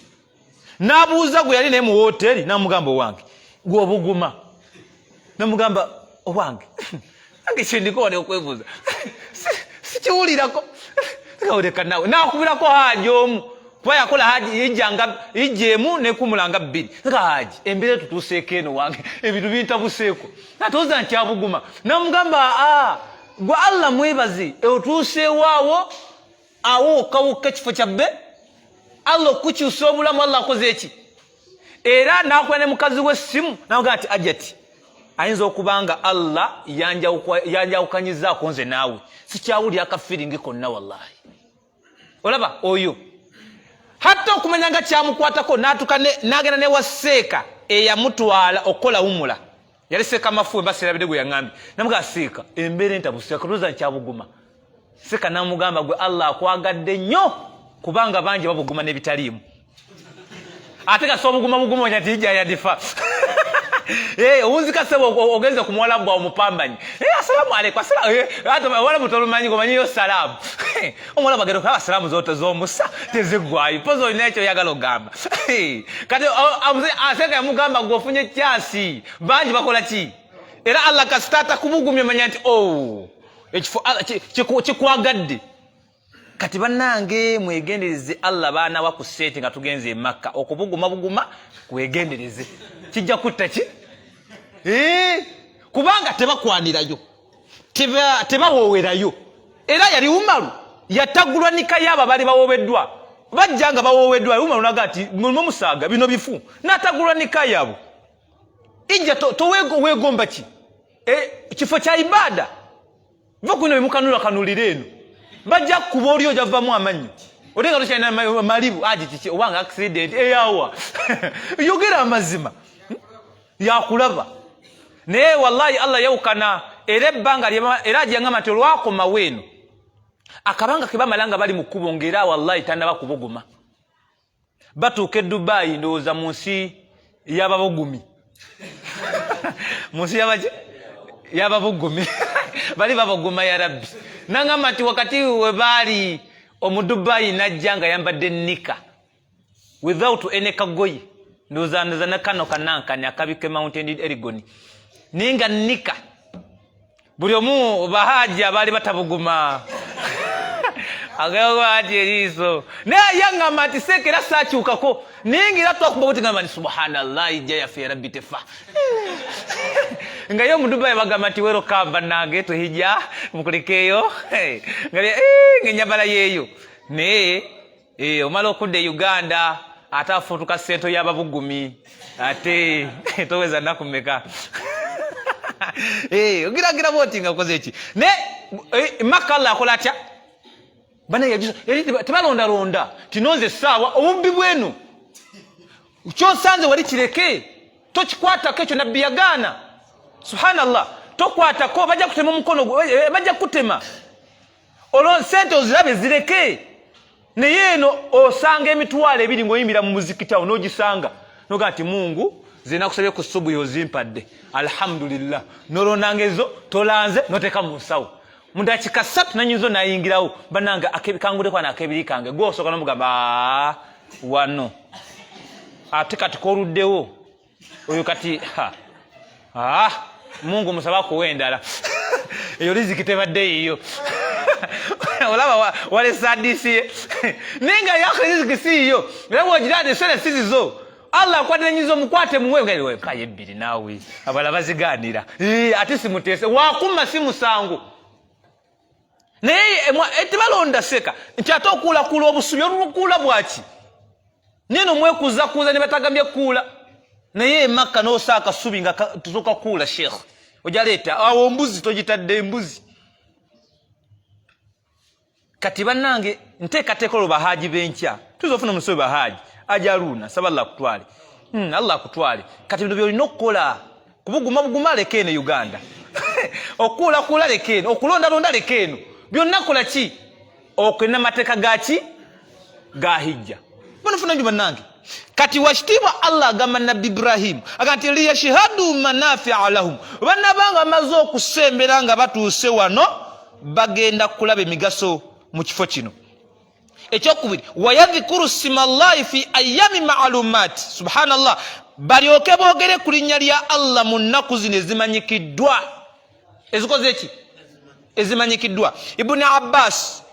N'abuuza gwe yali naye mu woteeri, n'amugamba owange gwe obuguma, namugamba owange ange kyendiko wano okwebuuza sikiwulirako, leka nawe. Nakubirako haji omu, kuba yakola haji ijja emu nekumulanga 2, nga haji embeera tutuuseeko eno wange ebintu bintabuseeko, natuuza nkyabuguma. Namugamba aa gwe Allah mwebazi otuuseewo awo awo wokka ekifo kyabbe Allah okukyusa obulamu. Allah akoze eki? Era nakuba ne mukazi w'essimu namugamba nti ajati ayinza okuba nga Allah yanjawukanyizaako nze naawe, sikyawulira akafiringi konna wallahi. Olaba oyo hatta okumanya nga kyamukwatako, n'atuuka n'agenda ne wa seeka eyamutwala okukola wumula, yali seeka mafuwe mbaserabidde gwe yaŋambye, namugamba seeka embeera entabuse akatuuza nkyabuguma. Seeka namugamba gwe Allah akwagadde nnyo, kubanga bangi babuguma n'ebitaliimu, ate kasi obuguma buguma onya nti ijja yadifa owunzika sebo ogenze ku muwalabu bwawe omupambanyi, asalamu aleikum, walabu tolumanyi gomanyiyo salaamu, omuwalabu agenda okulaba salaamu zoto z'omusa teziggwayo, pozi olina ekyo oyagala ogamba. Kati aseka yamugamba gwe ofunye kyasi, bangi bakola ki? Era Allah kasita atakubugumya manya nti ekifo kikwagadde. Kati bannange mwegendereze Allah baanawa ku ssente nga tugenze e Makka okubuguma buguma wegendereze kijja kutta ki eh, kubanga tebakwanirayo tebawoowerayo era yali Umaru yatagulwa nika yaabo abaali bawoweddwa bajja nga bawoweddwa Umaru naga nti mulimu musaaga bino bifu natagulwa nika yaabo ijja towegomba ki eh, kifo kya ibaada va kulina bemukanula kanulira eno bajja kukuba oli ojavamu amannyo ote nga tokyalina malibu aji kiki obanga accident eyawa yogera amazima yakulaba naye wallahi Allah yawukana era ebbanga era ajangamba nti olwakomawo eno akabanga kebamala nga bali mu kkubo ngaera wallahi tanaba kubuguma batuuka e Dubai ndowooza mu nsi y'ababugumi mu nsi yabaki y'ababugumi bali babuguma ya rabbi nangamba nti wakati we baali omudubayi najja nga yambadde nika without any kagoye ndowooza ndoza nakano kanankani akabika mountain erigon naye nga nika buli omu bahaji abaali batabuguma agati eriiso naye yaŋŋamba nti seeka era saakyukako naye nga era twakuba buti gamba nti subhanallah ijja yaffe yarabbi tefa nga ye omudubayi bagamba nti wero kamba nange tuhijja mukulikeeyo nga eh, enyambala yeeyo naye Eh, omala okudda e Uganda ate afuutuka sento y'ababugumi ate toweza nnaku mmeka eh, ogiragira bwoti nga okoze eki naye eh, Makka Allah akola atya banaye tebalondalonda tinonze essaawa obubbi bwenu kyosanze wali kireke tokikwatako ekyo nabbi yagaana subhanallah tokwatako bajja kutema omukono bajja kutema olwo sente ozirabe zireke naye eno osanga emitwalo ebiri ngaoyimbira mu muzikiti awo nogisanga noga nti mungu zenakusabye ku subuhi ozimpadde alhamdulillah nolondanga ezo tolanze noteka mu nsawo mudakika satu nanyinza nayingirawo banange kangulekwana akebiri kange gwe osooka nomugamba wano ate kati koluddewo oyo kati ha ah mungu musaba kuwa endala eyo riziki tebadde yiyo olaba wale sadisi ye naye nga yako riziki si yiyo era bwogira nti sente si zizo allah akwatira nyizo mukwate muwe kaye ebbiri naawe abala bazigaanira ate simuteese wakuma si musango naye eh, tebalonda seka nti ate okuulakuula obusubi olukuula bwaki neno mwekuzakuza ne batagambye kuula naye emakka nosa akasubi nga tusoka kuula sheikh ojaleeta awo mbuzi togitadde embuzi kati bannange nteekateeka olwo bahaaji b'enkya tuyinza ofuna omusobe bahaaji ajaluuna saba allah akutwale allah akutwale kati bino byolina okukola kubuguma buguma leka eno uganda okuulakuula leka eno okulondalonda leka eno byonna kola ki okwena mateeka gaki ga hijja banafuna nju bannange kati wakitiibwa allah agamba nabbi ibrahimu aga nti liyashhadu manafia lahum banabanga bamaze okusembera nga batuuse wano bagenda kulaba emigaso mu kifo kino ekyokubiri wayadhikuru sima llahi fi ayami maalumat subhanallah balyoke boogere ku linnya lya allah mu nnaku zino ezimanyikiddwa ezikoze eki ezimanyikiddwa ibuni abbas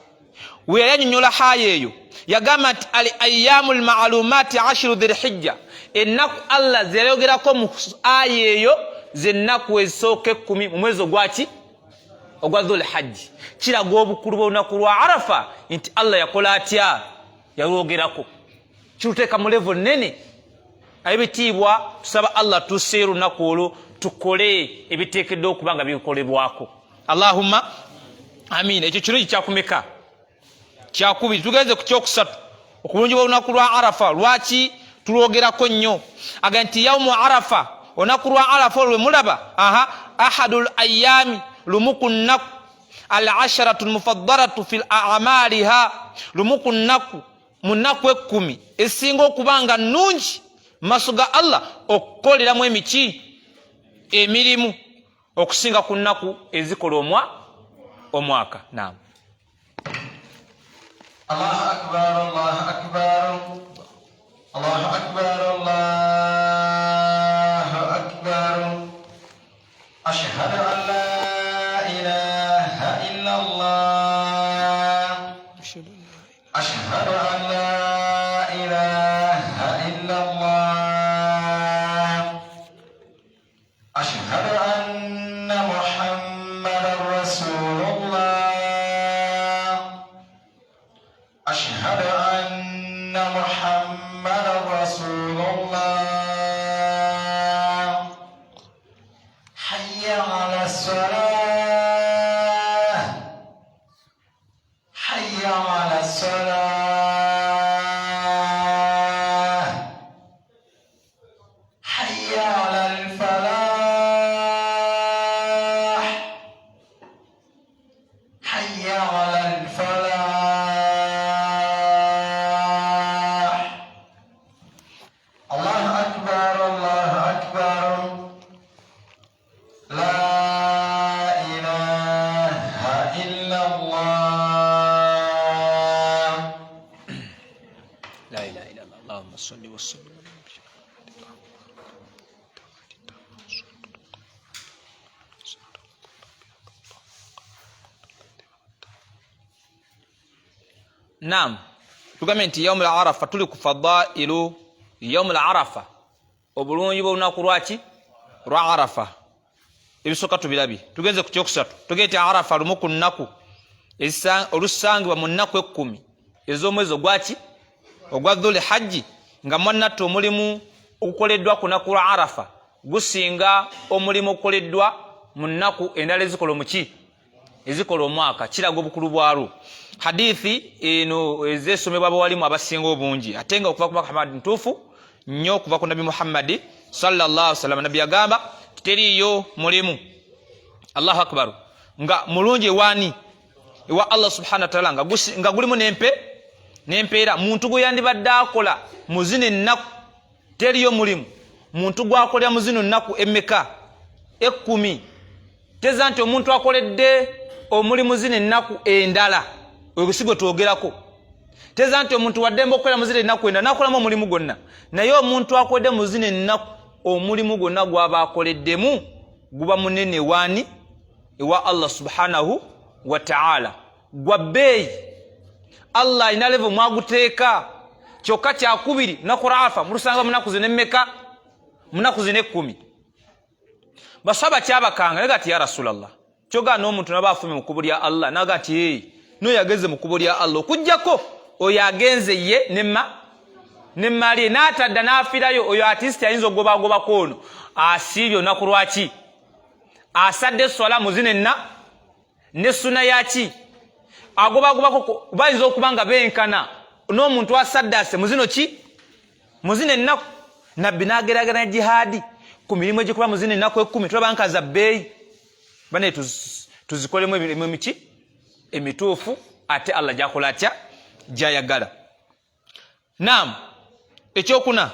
we yayanyonyola haya eyo yagamba nti al ayamu lmaalumati ashiru dhilhijja ennaku allah zeyayogerako mu aya eyo zennaku ezisooka ekkumi mu mwezi ogwaki ogwa dhulhajji kiraga obukulu bwolunaku lwa arafa nti allah yakola atya yalwogerako kiruteeka mu levo nene ebitiibwa tusaba allah tuseera olunaku olwo tukole ebiteekeddwa okuba nga bikolebwako allahumma amina ekyo kirungi kyakumeka kyakubiri tugenze ku kyokusatu okubulungi bwolunaku lwa arafa lwaki tulwogerako nnyo aga nti yaumu arafa olunaku lwa arafa olwo lwemulaba aha ahadu l ayami lumu ku nnaku al asharatu lmufadalatu fi amaliha lumu ku nnaku mu nnaku ekkumi ezisinga okuba nga nnungi maaso ga allah okukoleramu emiki emirimu okusinga ku nnaku ezikola omwa omwaka naam Allahu akbar Allahu akbar Allahu akbar Allahu akbar ashhadu an la ilaha illa Allah الله حي على الصلاة حي على الصلاة حي على الفلاح حي على الفلاح الله أكبر الله أكبر لا إله إلا الله La ilaha illallah. Allahumma salli wa sallim. Naam, tugambye nti yaumu larafa tuli ku fadailu yaumu larafa, obulungi bwolunaku lwaki lwa Arafa. Ebisooka tubirabye, tugenze ku kyokusatu. Tugende nti Arafa lumu ku nnaku olusangibwa mu nnaku 10 ez'omwezi ogwaki ogwa Dhul Hajji, nga mwannattu omulimu ogukoleddwa ku lunaku lwa Arafa gusinga omulimu ogukoleddwa mu nnaku endala ezikola omuki ezikola omwaka. Kiraga obukulu bwalwo. Hadithi eno ezesomebwa bawalimu abasinga obungi, ate nga okuva ku Muhammad ntuufu nnyo, okuva ku Nabi Muhammadi sallallahu wasallam. Nabbi yagamba teriiyo mulimu, Allahu akbar, nga mulungi ewani ewa Allah subhanahu wa taala, nga gulimu nempeera muntu gwe yandibadde akola mu zino ennaku. Teriyo mulimu muntu gwakolera mu zino nnaku emmeka? 10. Teza nti omuntu akoledde omulimu zino ennaku endala, oyo si gwe twogerako. Teza nti omuntu waddembe okukolera mu zino ennaku endala nakolamu omulimu gwonna, naye omuntu akoledde mu zino ennaku omulimu gwonna gwaba akoleddemu guba munene wani ewa Allah subhanahu wa taala, gwa bbeeyi. Allah alina levo mwaguteeka. Kyokka kyakubiri, lunaku lwa Arafa mulusanga munaku zino emmeka? Munaku zino 10. Basaba kyabakanga naye gati ya Rasulallah, kyogaa n'omuntu naba afumye mu kkubo lya Allah, naga nti hey, noyo agenze mu kkubo lya Allah, okugjako oyo agenze ye nema nemmaali ye n'atadda n'afiirayo, oyo atisiti ayinza okugobagobako ono asiibye olunaku lwaki asadde eswala mu zino enna ne suna yaki agobagobako, bayinza okuba nga benkana n'omuntu asaddaase mu zino ki mu zino ennaku. Nabbi n'ageraageranya jihaadi ku mirimu egikola mu zino ennaku 10. Tulaba nkaza bbeeyi bane, tuzikolemu emirimu emiki emituufu, ate Allah gyakola atya gyayagala. Naam, ekyokuna,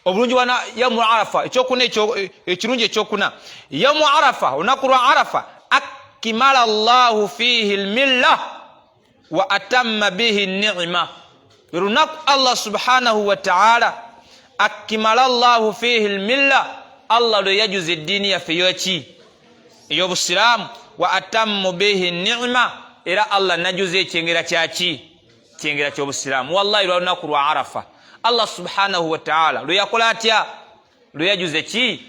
obulungi bwa yaumu Arafa, ekyokuna, ekirungi ekyokuna, yaumu Arafa, olunaku lwa Arafa, akimala llahu fihi lmilla wa atamma bihi nima, lunaku Allah subhanahu wa taala akimala llahu fihi lmilla, Allah lwe yajuza eddiini yaffe yoki ey'obusiraamu, wa atammu bihi nima, era Allah najuza ekyengera kyaki kyengera ky'obusiraamu. Wallahi, lwa lunaku lwa Arafa Allah subhanahu wa taala lwe yakola atya, lwe yajuze ki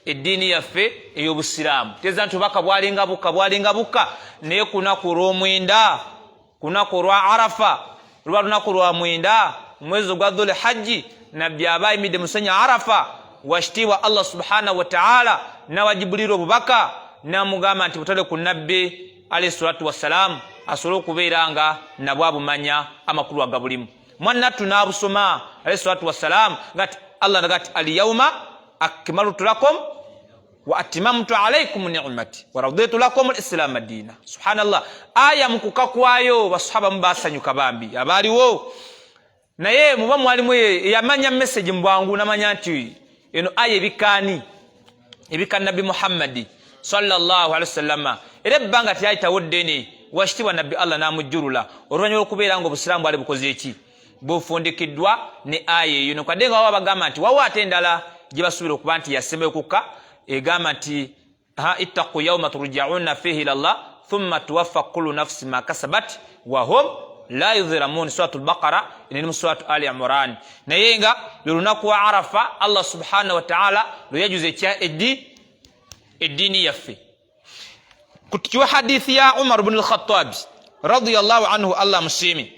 eddiini yaffe ey'obusiraamu. Teeza nti obubaka bwalinga bukka bwalinga bukka, naye ku lunaku olw'omwenda, ku lunaku olwa Arafa, luba lunaku lwa 9 mwezi ogwa Dhul Hajji, nabbi aba ayimidde musenya Arafa wakitiibwa Allah subhanahu wa taala nawa Jibuliiri obubaka, namugamba nti butale ku nabbi alayhi salatu wassalaamu asobole okubeera nga nabwo abumanya amakulu agabulimu. Mwannattu n'abusoma alayhi salatu wassalaamu ngati Allah nagati alyauma akmaltu lakum wa atmamtu alaikum nimati wa raditu lakum lislaama diina. Subhanallah, aya mukuka kwayo basahaba mu basanyuka bambi abaaliwo, naye muba mwalimu eyamanya message mu bwangu namanya nti eno aya ebikaani ebika Nabbi Muhammadi sallallahu alaihi wasallama. Era ebbanga teyayitawo ddene, wakitiibwa nabbi Allah n'amujjulula oluvannyuma lw'okubeera nga obusiraamu bwali bukoze eki bufundikiddwa ne aya eyo. Nokadde nga waba bagamba nti wawo ate endala gye basuubira okuba nti yasembayo kukka, egamba nti ha ittaqu yauma turjauna fihi ila llah thumma tuwaffa kullu nafsi ma kasabat wahum la yudhiramun, suratu Lbaqara eneri mu suratu Ali Imran. Naye nga lwe lunaku wa Arafa Allah subhanahu wataala lwe yajuza ekya eddiini yaffe. Kutukiwa hadithi ya Umar bnu Lkhatabi radiallahu anhu, Allah musiimi,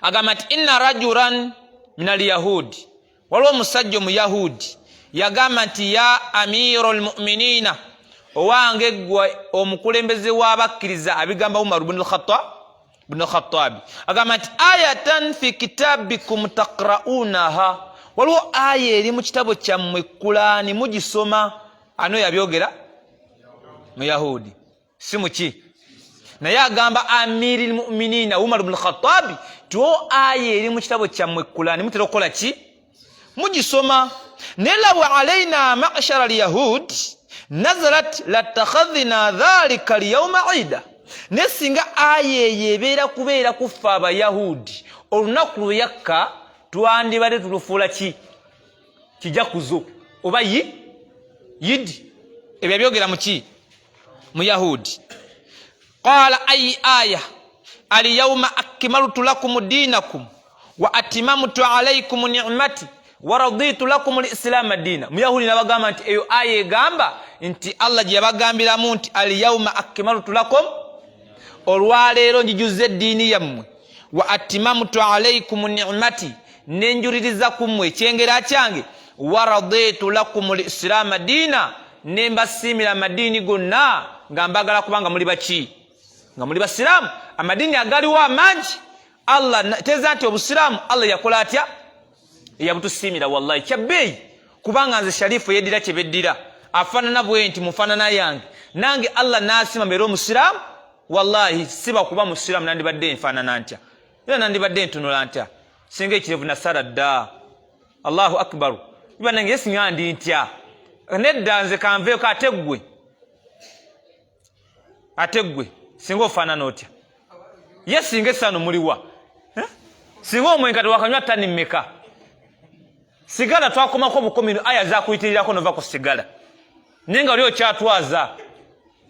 agamba nti inna rajulan min alyahudi. Waliwo omusajja omuyahudi yagamba nti ya amiru lmuminina, owange ggwe omukulembeze w'abakkiriza, abigamba Umaru bnu Khatabi, agamba nti ayatan fi kitabikum taqraunaha, waliwo aya eri mu kitabo kyammwe Kulaani mugisoma. Ano yabyogera muyahudi, si muki, naye agamba amiri lmuminina Umar bnu Khatabi ti o aya eri mu kitabo kyammwe Kulaani mutera okukola ki? Mugisoma. Naye law alaina mashara lyahud nazalat latakhadhina dhalika lyauma ida, naye singa aya eyo ebeera kubeera kuffa abayahudi, olunaku lwe yakka twandibadde tulufuula ki? Kijakuzo oba yi yidi. Ebyo yabyogera muki? Muyahudi. Qala ayi aya alyauma akmaltu lakum dinakum wa atimamtu alaikum nicmati wa raditu lakum lislaama diina. Muyahudi nabagamba nti eyo aya egamba nti Allah gye yabagambiramu nti alyauma akmaltu lakum, olwaleero njijuza eddiini yammwe, wa atimamtu alaikum nicmati, nenjuliriza ku mmwe ekyengera kyange, wa raditu lakum lislaama diina, nembasiimira amadiini gonna nga mbagala kubanga muli baki? Nga muli basiraamu. Amadiini agaliwo amangi, Allah teza nti obusiraamu Allah yakola atya? Yabutusiimira. Wallahi kyabbeeyi, kubanga nze Sharifu yeddira kyebeddira afaanana bwe nti mufaanana yange, nange Allah n'asiima mbeere omusiraamu. Wallahi siba kuba musiraamu nandibadde nfaanana ntya? Era nandibadde ntunula ntya? Singa ekirevu nasala dda. Allahu akbaru, banange, ye singa ndi ntya? Nedda, nze kanveeko. Ate ggwe, ate ggwe singa ofaanana otya? Ye singa essaano muliwa? Eh? Singa omwenka tewakanywa tani mmeka? Sigala twakomako obukomi, aya zakuyitirirako nova ku sigala, naye nga oli okyatwaza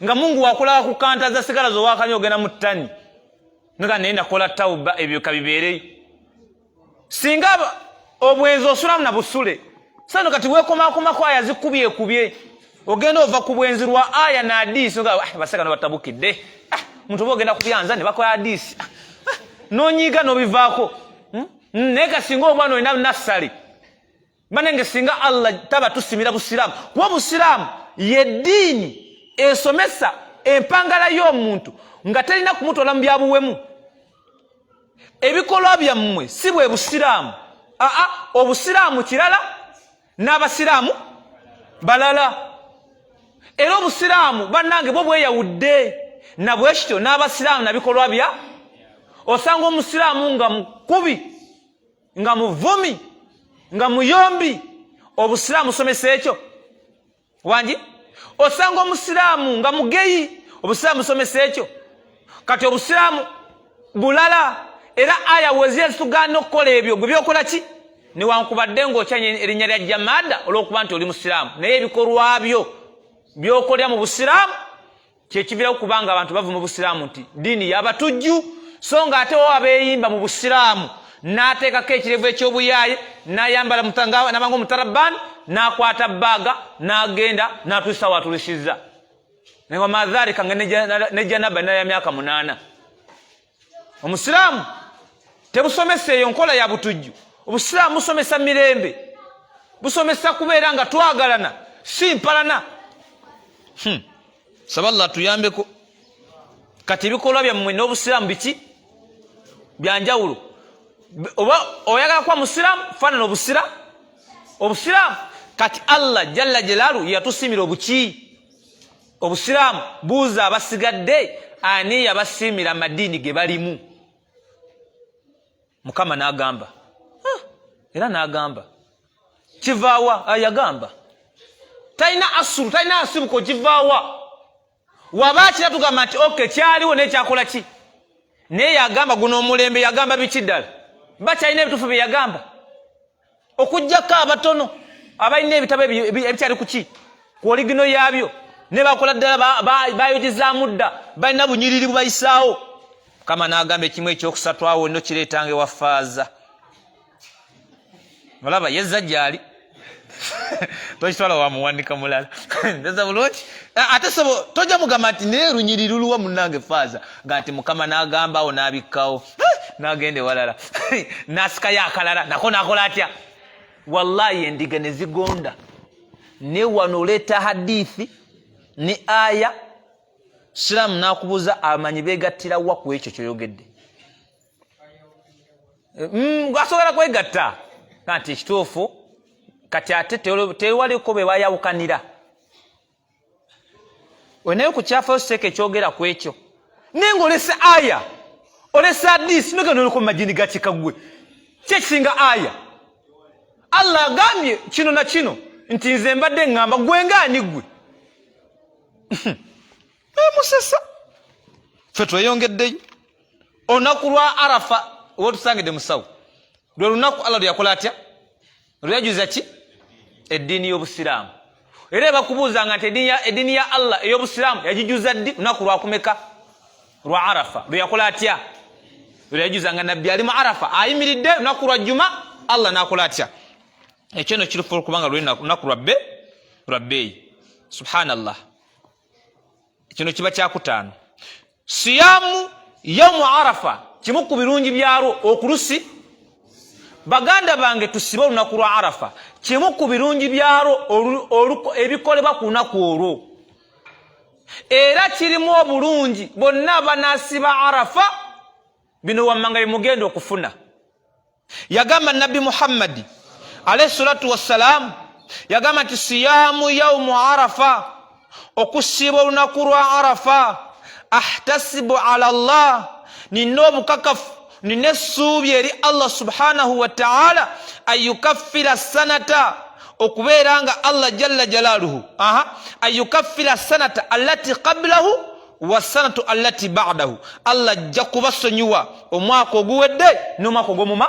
nga Mungu wakulaba ku kanta za sigala zowakanywa ogenda mu ttani nga naye nakola tauba, ebyo kabibeereyo. Singa obwenzi osulamu na busule sano, kati wekomakomako aya zikubyekubye, ogenda ova ku bwenzi lwa aya na adiisi nga ah, baseka nobatabukidde, ah, muntu oba ogenda kubyanza ne bakola adiisi, ah, nonyiiga nobivaako, Naye kasinga omwana olina nassale banange, singa Allah taba tusimira busiraamu, kuba obusiraamu yeddiini esomesa empangala y'omuntu nga terina kumutwala mu byabuwemu. Ebikolwa byammwe si bwe busiraamu. Aa, obusiraamu kirala n'abasiraamu balala. Era obusiraamu bannange bwo bweyawudde nabwekityo n'abasiraamu nabikolwa bya. Osanga omusiraamu nga mukubi, nga muvumi, nga muyombi. Obusiraamu busomesa ekyo? Wangi? Osanga omusiraamu nga mugeyi. Obusiraamu busomesa ekyo? Kati obusiraamu bulala, era aya wezira zitugaana okukola ebyo gwe byokola ki, newankubadde ng'okyanya erinnya lya jamaada olw'okuba nti oli musiraamu, naye ebikolwa byo byokolera mu busiraamu kyekivirawo kubanga abantu bava mu busiraamu nti ddiini yabatujju. So nga ate wawa beeyimba mu busiraamu, n'ateekako ekirevu eky'obuyaaye, n'ayambala nabanga omutarabaani, n'akwata baaga, n'agenda n'atuusa waatulisizza, naye wamadhalika nga ne janaba naya myaka 8. Omusiraamu tebusomesa eyo nkola ya butujju. Obusiraamu busomesa mirembe, busomesa kubeera nga twagalana, si mpalana. Saba Allah tuyambeko. Kati ebikolwa byammwe n'obusiraamu biki? Byanjawulo. Oba oyagala kuba musiraamu, faanana obusiraamu. Kati Allah jalla jalalu yatusimira obuki? Obusiraamu. Buuza abasigadde ani yabasiimira amadiini ge balimu. Mukama n'agamba, era n'agamba kivaawa? Yagamba talina asulu, talina asibuko, kivaawa? Waba kira tugamba nti ok, kyaliwo, naye kyakola ki? Naye yagamba guno omulembe, yagamba biki ddala? Bakyalina ebituufu bye yagamba, okugjako abatono abalina ebitabo ebikyali kuki ku oligino yaabyo, ne bakola ddala bayogezaamu dda, balina bunyiriri bubayisaawo. Mukama n'agamba ekimu ekyokusatu awo no kireetanga ewa faaza. Olaba yezza gyali, tokitwala wamuwanika mulala neza bulungi. Ate sobo tojja mugamba nti naye lunyiri luluwa munange faaza, nga nti Mukama n'agamba awo n'abikkawo, n'agenda ewalala n'asikayo akalala nako n'akola atya? Wallahi endiga ne zigonda. Ne wano oleeta hadithi ne aya, siraamu n'akubuuza amanyi beegattira wa ku ekyo kyoyogedde. Asobola kwegatta nti ekituufu kati ate tewaliko be bayawukanira onaye ku kyafayo seeka ekyogera ku ekyo, naye ngaolese aya, olese hadisi, nogenda oliko mumajini gakikaggwe. Kyekisinga aya, Allah agambye kino na kino nti nze mbadde ŋŋamba gwe ngaani gwe emusesa. Ffe tweyongeddeyo olunaku lwa Arafa wotusangidde musawo, lwe lunaku Allah lweyakola atya, lweyajuza ki eddiini y'Obusiraamu. Era ebakubuuzanga nti eddiini ya Allah ey'Obusiraamu yagijuza ddi? Lunaku lwakumeka? Lwa Arafa. Lweyakola atya? Lweyajuza nga nabbi ali mu Arafa ayimiridde lunaku lwa Juma, Allah nakola atya? Ekyo no kirufu kubanga lunaku lwa bbeeyi. Subhanallah, kino kiba kyakutaano, siyamu yaumu Arafa. Kimu ku birungi byalwo okulusi. Baganda bange, tusibe olunaku lwa Arafa. Kimu ku birungi byalwo ebikolebwa ku lunaku olwo, era kirimu obulungi. Bonna banasiba Arafa, bino wammanga bye mugenda okufuna. Yagamba Nabbi Muhammadi alaihi salatu wassalaamu, yagamba nti siyamu yaumu Arafa, okusiiba olunaku lwa Arafa, ahtasibu ala llah, nina obukakafu, nina essuubi eri Allah subhanahu wataala, anyukaffira sanata, okubeera nga Allah jalla jalaluhu, aha, anyukaffira sanata allati qablahu wasanatu allati badahu. Allah ajja kubasonyiwa omwaka oguwedde n'omwaka ogwomuma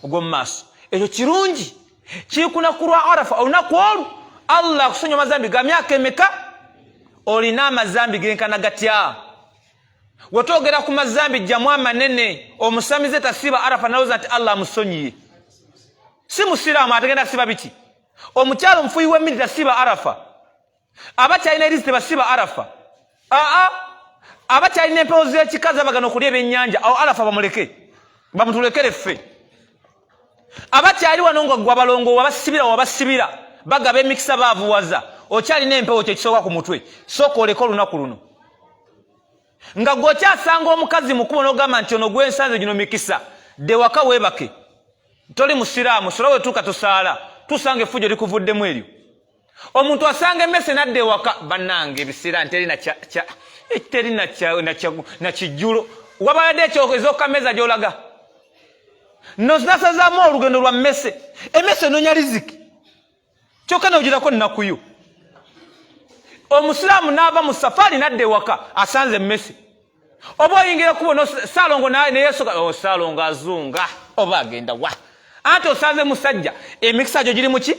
ogwomumaaso. Ekyo kirungi kiri kunaku lwa Arafa. Olunaku olwo Allah akusonyiwa amazambi ga myaka emeka? Olina amazambi genkana gatya? Wetwogera ku mazambi, jjamu amanene. Omusamize tasiiba Arafa nalowooza nti Allah amusonyiye, si musiraamu, ategenda siba biki? Omukyalo omufuyi w'emmiri tasiiba Arafa. Abakyalina erizi tebasiba Arafa. Aa, abakyalina empewo z'ekikazi abagana okulya ebyennyanja, awo Arafa bamuleke, bamutulekere ffe. Abakyali wano nga gwe abalongo wabasibira, wabasibira, bagaba emikisa, baavuwaza, okyalina empewo, kyekisooka ku mutwe, sooka oleke olunaku luno. Nga gwe okyasanga omukazi mukubo n'ogamba nti ono gwensanze gino mikisa, dde waka weebake, toli musiraamu. Sola wetuuka tosaala, tusanga effujjo likuvuddemu eryo. Omuntu asanga emmese nadda ewaka. Bannange, ebiseera nteri teri nakijjulo, wabaladde ezokameza gyolaga nosasazaamu olugendo lwa mmese. Emmese enonya riziki, kyokka nogirako nnakuyo. Omusiraamu n'ava mu safaari nadda ewaka asanze emmese, oba oyingira kubo saalongo neyesoga, oh, saalongo azunga oba agenda wa? Anti osanze musajja, emikisa gyo giri muki?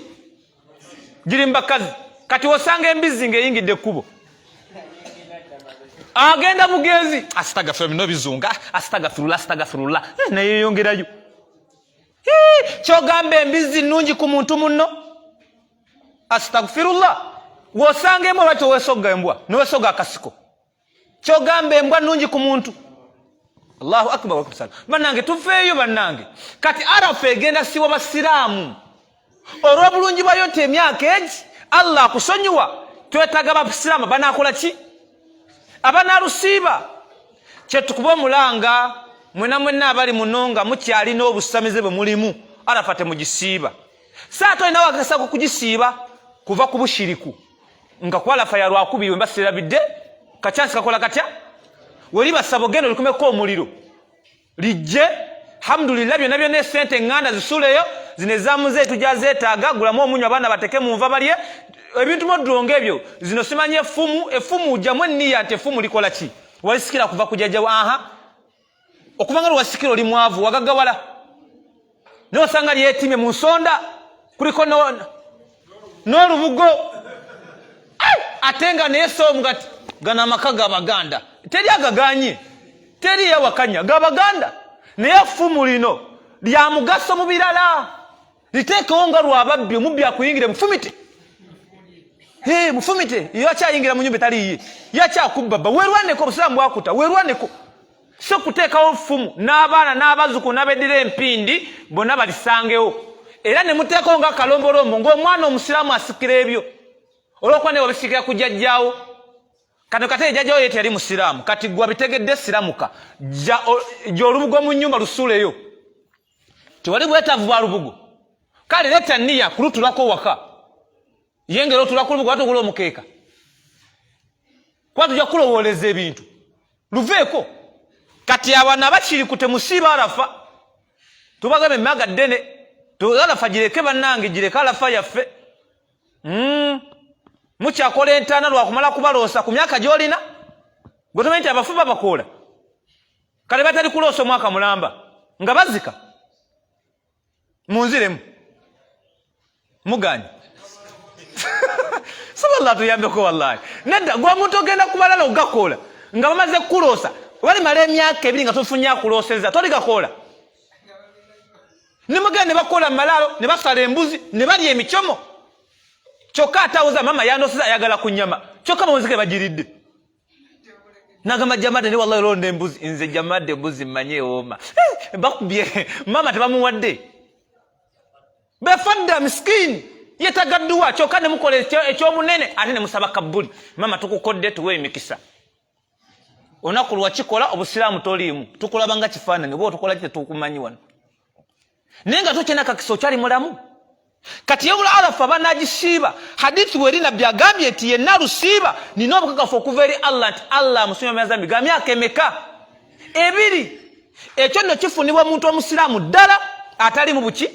Giri mu bakazi. Kati osanga embizzi ng'eyingidde ekkubo, agenda mugenzi, asitagafira bino bizunga, asitagafirula, asitagafirula, neyeyongerayo. Kyogamba embizzi nnungi ku muntu munno? Astagfirullah. Wosanga embwa, lwaki owesogga embwa newesoga akasiko? Kyogamba embwa nnungi ku muntu? Allahu akbar. Bannange, tufeeyo bannange. Kati Arafa egenda siwa basiraamu olw'obulungi bwayo nti emyaka egi Allah akusonyiwa. Twetaaga basiraamu banakola ki? Abanaalusiiba. Kyetukuba omulanga mwena mwenna abali muno nga mukyalina obusamize bwe mulimu, Arafa temugisiiba. Saa tolina wakasako kugisiiba kuva ku bushiriku nga kwalafa ya lwakubiri wemba sirabidde kacyansi kakola katya weri basaba ogenda olikumeko omuliro lijje. Alhamdulillah, byonna byonna esente eŋŋanda zisuleyo, zino ezamuzeeyi tujja zeetaaga. Gulamu omunyu, abaana bateke mu nva balye ebintu modulonga ebyo. Zino simanyi effumu, effumu ujjamu enniya nti effumu likola ki? Walisikira kuva ku jjajjawo. Aha, okuva nga lwewasikira oli mwavu, wagaggawala, naye osanga lyetimye mu nsonda, kuliko n'olubugo, ate nga naye soomugati gano amaka gabaganda teri agaganye, teri yawakanya gabaganda, naye effumu lino lya mugaso mu birala. Liteekewo nga lwababbi, omubbi akuyingire, mufumite, mufumite. Yakyayingira mu nyumba etaliiye, yakyakubba bba, werwaneko. Obusiraamu bwakuta werwaneko, so kuteekawo ffumu n'abaana n'abazzukulu n'abeddira empindi bonna balisangewo. Era ne muteekao nga akalombolombo ng'omwana omusiraamu asikira ebyo olwokuba naye wabisikira ku jjajjaawo. Kano kate jjajjaawo ye teyali musiraamu, kati gwe wabitegedde siramuka, jja olubugo mu nnyumba lusuuleyo. Tewali bwetaavu bwa lubugo, kale leeta nniya kulutulako waka, ye ngeri otula ku lubugo watugula omukeeka, kuba tujja kukulowooleza ebintu luveeko. Kati abana abakiri ku temusiiba Arafa, tubagamba emaga ddene, Arafa gireke bannange, gireke Arafa yaffe. Mukyakola entaana lwakumala kubaloosa ku myaka gy'olina, gwe tomanyi nti abafu babakoola kale batali kuloosa omwaka mulamba nga bazika. Munziremu muganye saballah tuyambeko wallahi. Nedda gwe omuntu ogenda kubalala ogakoola nga bamaze kukuloosa, balimala emyaka ebiri nga tofunye akulooseza, toligakoola. Nemugenda ne bakola mumalaalo ne basala embuzi ne balya emicomo, kyokka atawuza mama yandoseza ayagala ku nyama, kyokka bamuzike bagiridde. Nagamba Jamadde ne wallahi londa embuzi, nze Jamadde embuzi mmanyi ewooma. Bakubye mama tebamuwadde, befadda misikini yetagadduwa, kyokka ne mukola ekyobunene ate ne musaba kabbuli, mama tukukodde tuwe emikisa. Olunaku lwakikola obusiraamu toliimu, tukulaba nga kifaananyi oba otukola ki tetukumanyi wano, naye nga tokyena kakisa okyali mulamu. Kati yawula Arafa banagisiiba, hadithi weri nabbi agambye nti yenna alusiiba nina obukakafu okuva eri Allah nti Allah amusonyiwa amazambi ga myaka emeka? Ebiri. Ekyo nno kifunibwa omuntu omusiraamu ddala atali mu buki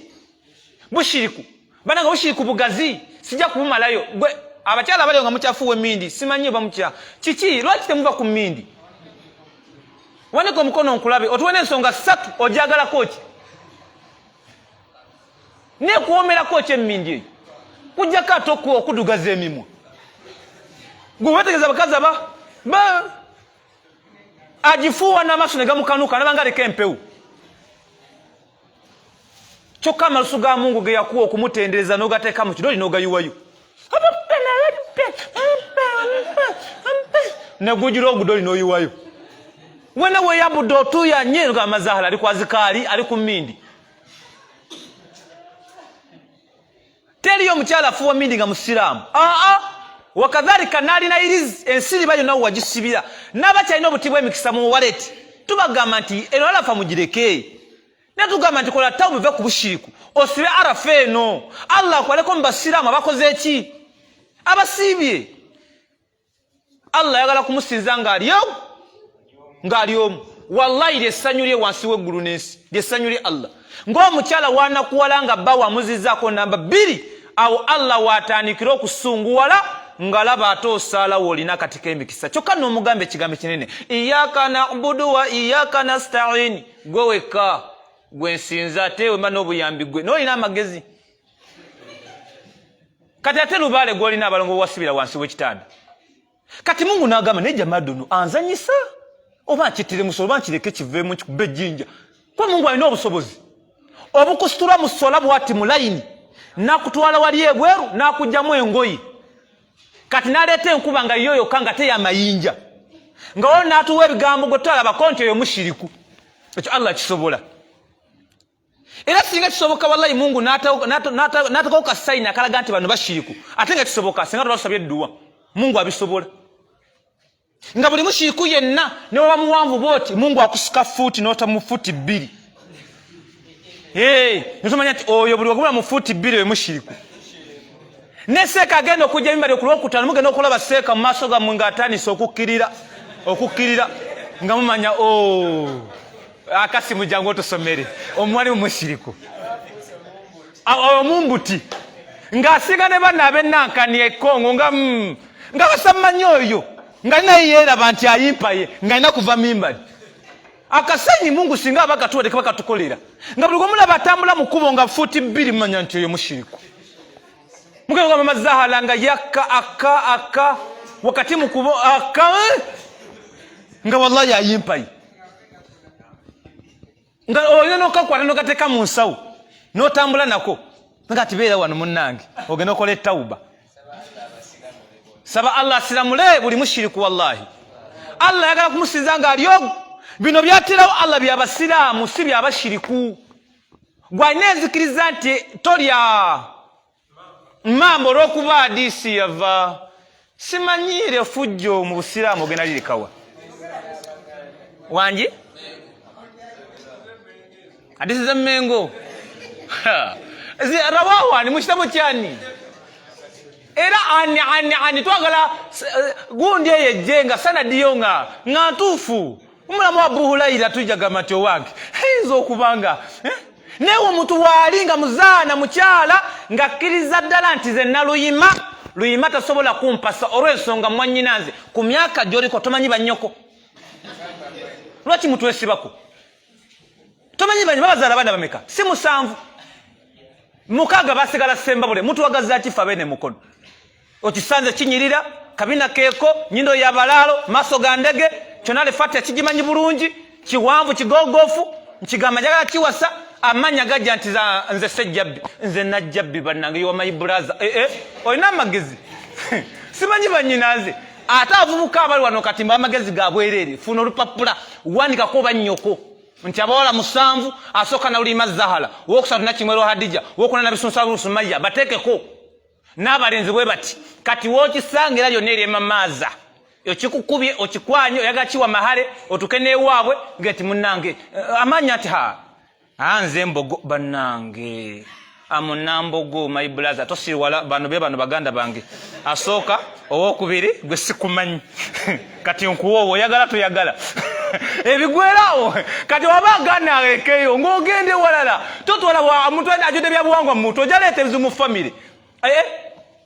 bushiriku. Banange bushiriku bugazi, sijja kubumalayo. Gwe abakyala abaliyo nga mukyafuuwa emindi, simanyi oba mukya kiki, lwaki temuva ku mindi? Wanika omukono nkulabe, otuwe n'ensonga ssatu ojagalako ki nekuwomerako ki emindi eyo, kujjako ate okudugaza emimwa. Gwe wetegeza abakazi aba agifuuwa n'amaaso ne gamukanuka nabanga aleka empewo, kyokka amalusu ga Mungu ge yakuwa okumutendereza n'ogateeka mu kidoli n'ogayiwayo negugira ogudoli n'oyiwayo, wena weyambudde otuuyanye nga amazahala ali kwazikaali ali ku mindi. Teriyo omukyala afuuwa mindi nga musiraamu. Aa wakadhalika n'alina irizi ensiriba yonna wagisibira n'abakyalina obuti bw'emikisa mu waleti, tubagamba nti eno Arafa mugireke, naye tugamba nti kola tawuba ove ku bushiriku osibe Arafa eno, Allah akwaleko mu basiraamu abakoze eki abasiibye. Allah ayagala kumusinza ng'ali omu, ng'ali omu. Wallahi lyessanyu lye wansi w'eggulu n'ensi, lyessanyu lye Allah. Ng'omukyala wanakuwala nga bba wamuzizaako namba 2, awo Allah w'atandikira okusunguwala ng'alaba ate osaala w'olina akati k'emikisa. Kyokka n'omugamba ekigambo ekinene, iyaka nabudu wa iyaka nastain, gwe wekka gwe nsinza ate wemba n'obuyambi gwe n'olina amagezi. Kati ate lubaale gw'olina abalongo wasibira wansi w'ekitanda. Kati Mungu n'agamba naye Jamadde ono anzanyisa oba nkittire musolo oba nkireke kiveemu nkikube ejjinja, kuba Mungu alina obusobozi obukusitula mu sola bwati mu layini n'akutwala wali ebweru n'akugyamu engoye, kati n'aleeta enkuba nga yo yokka nga teyamayinja, nga waliwo n'atuwa ebigambo gwe tutalabako nti oyo mushiriku. Ekyo Allah kisobola. Era singa kisoboka wallahi Mungu n'atakawo ka sayini akalaga nti bano bashiriku, ate nga kisoboka singa tuba tusabye edduwa, Mungu abisobola. Nga buli mushiriku yenna ne waba muwanvu bwoti, Mungu akusika fuuti n'ota mu fuuti 2. Netumanya nti oyo buli wagubula mu fuuti 2 oyo mushiriku. Ne seeka agenda okujja emimbali ku lwokutaano, mugenda okulaba seeka mu maaso gammwe ng'atandise okukkirira, okukkirira nga mumanya o akasimu jangu otusomere omwalimu mushiriku omumbuti ng'asinga ne banna ab'ennankani ekongo nga nga basammanyi oyo nga naye yeeraba nti ayimpaye ng'alina kuva mimbali. Akasenyi Mungu singa aba katuwadde kaba katukolera, nga buli gwemulaba atambula mu kkubo nga fuuti 2 mumanya nti oyo mushiriku. Mugenda kugamba mazahala nga yakka akka akka wakati mu kubo akka nga wallahi ayimpaye, nga olina n'okakwata n'okateeka mu nsawo n'otambula nako nga ati beera wano munnange ogenda okola etawuba. Saba Allah asiramule buli mushiriku. Wallahi Allah ayagala kumusinza ng'ali ogu. Bino byaterawo Allah byabasiraamu si byabashiriku. Gwalina enzikiriza nti tolya mamba olw'okuba adiisi yava simanyiire fujjo mu busiraamu ogenda lirikawa wangi adiisi z'emmengo rawawani mu kitabo kyani era ani ani ani twagala eh, gundi eyo ejje nga sanadiyo nga nga ntuufu omulamu abu hulaira tujagamba nti owange ayinza okuba nga eh? naye omuntu waali nga muzaana mukyala ng'akkiriza ddala nti ze naluyima luyima tasobola kumpasa olw'ensonga mwanyina nze ku myaka gyoliko tomanyi bannyoko lwaki mutwesibako tomanyi banyi babazaala abaana bameka si musanvu mukaaga basigala sembabule mutuwagaza kifa bene mukono okisanze kinyirira kabina keeko nyindo ya balaalo maaso ga ndege kyona lefati akigimanyi bulungi kiwanvu kigogofu nkigamba njagala kiwasa amanya gajja nti nze sejjabbi nze najjabbi bannange yowa my brother eh, eh, olina amagezi simanyi banyina nze ate avubuka abali wano kati mba amagezi ga bwereere funa olupapula wandikako bannyoko nti abawala musanvu asooka nawulima zahala owokusatu nakimwero hadija owokuna nabisunsa sumaya bateekeko n'abalenzi bwe bati kati wokisanga era lyonna eryemamaaza okikukubye okikwanye oyagala kiwa mahale otuke newaabwe ngeti munange eh, amanya nti ha anze mbogo banange amunambogo my brother tosiriwala bano be bano baganda bange asooka owokubiri gwe sikumanyi kati nkuwoowo oyagala toyagala ebigwerawo kati waba agana alekeyo ng'ogenda ewalala totwala omuntu ajudde byabuwangwa mumuntu ojja leeta ebizibu mu famire eh, eh,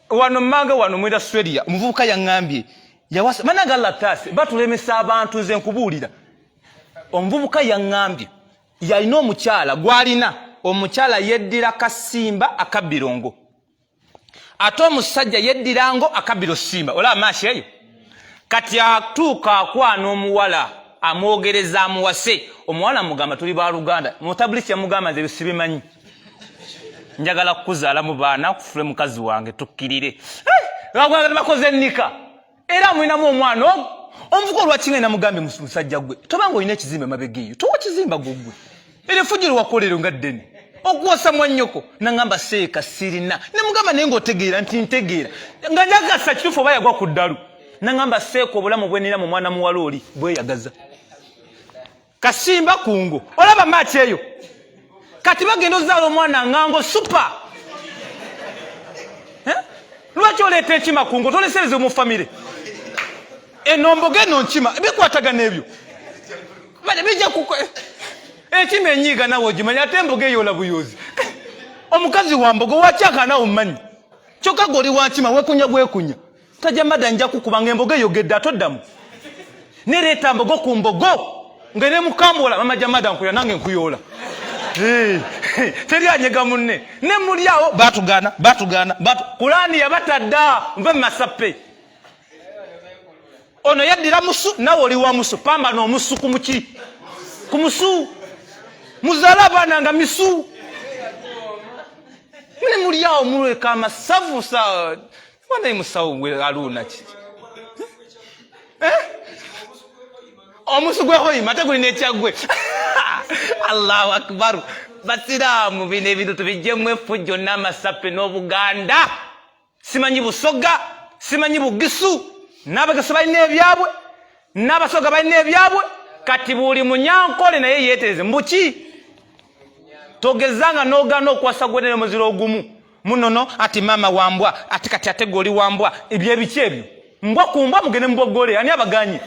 wano manga wano mwenda australia omuvubuka yaŋŋambye yawasa banange allah taasi batulemesa abantu nze nkubuulira omuvubuka yaŋŋambye yalina omukyala gwalina omukyala yeddira kasimba akabirongo ate omusajja yeddira ngo akabbiro simba olaba maashi eyo kati atuuka akwana omuwala amwogereza amuwase omuwala amugamba tuli baluganda mutabulisi yamugamba nze sibimanyi njagala kukuzaalamu baana kufule mukazi wange tukkirire eh, bakoze ennika era amulinamu omwana ogwo omuvuka olwaki nga namugambye musajja gwe tobanga olina ekizimba emabega eyo towa kizimba gugwe era efujjo lwewakolero nga ddene okuwasa mwannyoko nangamba seeka sirina nemugamba naye ngaotegeera nti ntegeera nga njagasa kituufu oba yagwa ku ddalu nangamba seeka obulamu bwenina mu mwana muwala oli bweyagaza kasimba kungo olaba maaki eyo kati bagenda ozaala omwana ngango supa eh? lwaki oleeta enkima kungo tolesereze mu famire enomboga eno nkima bikwatagana ebyo bijja enkima enyiiga nawe ogimanya ate emboga eyola buyozi omukazi wa mbogo wakyaka nawe omumanyi kyokka gwe oli wankima wekunya bwekunya Tajja mada nja kukuba nga embogo eyogedde atoddamu nereeta mbogo ku mbogo nga nemukambula mama jamada nkuya nange nkuyoola teri anyega munne ne muli awo batugaana batugaana batu kulaani yabatadda nve mumasappe ono yaddira musu nawe oli wa musu pambana omusu ku muki ku musu muzaale abaana nga misu mune muli awo muleka amasavu sa Mwana musawo gwe aluuna kiki? Eh? Omusu gwe hoima ate guli n'ekyaggwe. Allahu akbar. Basiraamu bino ebintu tubijjemu effujjo n'amasappe n'Obuganda. Simanyi Busoga, simanyi Bugisu, n'Abagisu balina ebyabwe, n'Abasoga balina ebyabwe. Kati buli munyankole naye yeetereze mbuki togezanga n'ogaana okuwasa gwe n'omuziro ogumu. Munono ati mama wambwa ati kati ate goli wambwa ebyo ebiki ebyo mbwa kumbwa mugende mubogole ani abaganye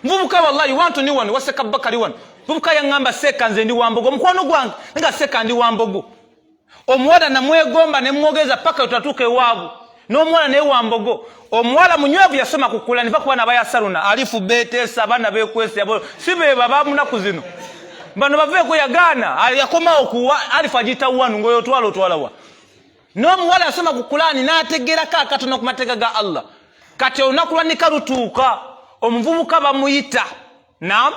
mvubuka wallahi want ni one waseka bakali one mvubuka yangamba seka nze ndi wambogo mukwano gwange nga seka ndi wambogo omuwala namwegomba ne mwogeza paka utatuka ewaabwe n'omuwala naye wambogo omuwala munywevu yasoma kukula niva kuba nabayasaruna alifu betesa abaana bekwese abo si beba bamunaku zino bano baveeko yagaana yakomawo kuwa alifu agiyita wanu ngaoyo otwala otwala wa n'omuwala yasoma ku kulaani n'ategerako akatono ku mateeka ga allah kati olunaku lwa nika lutuuka omuvubuka bamuyita Naam.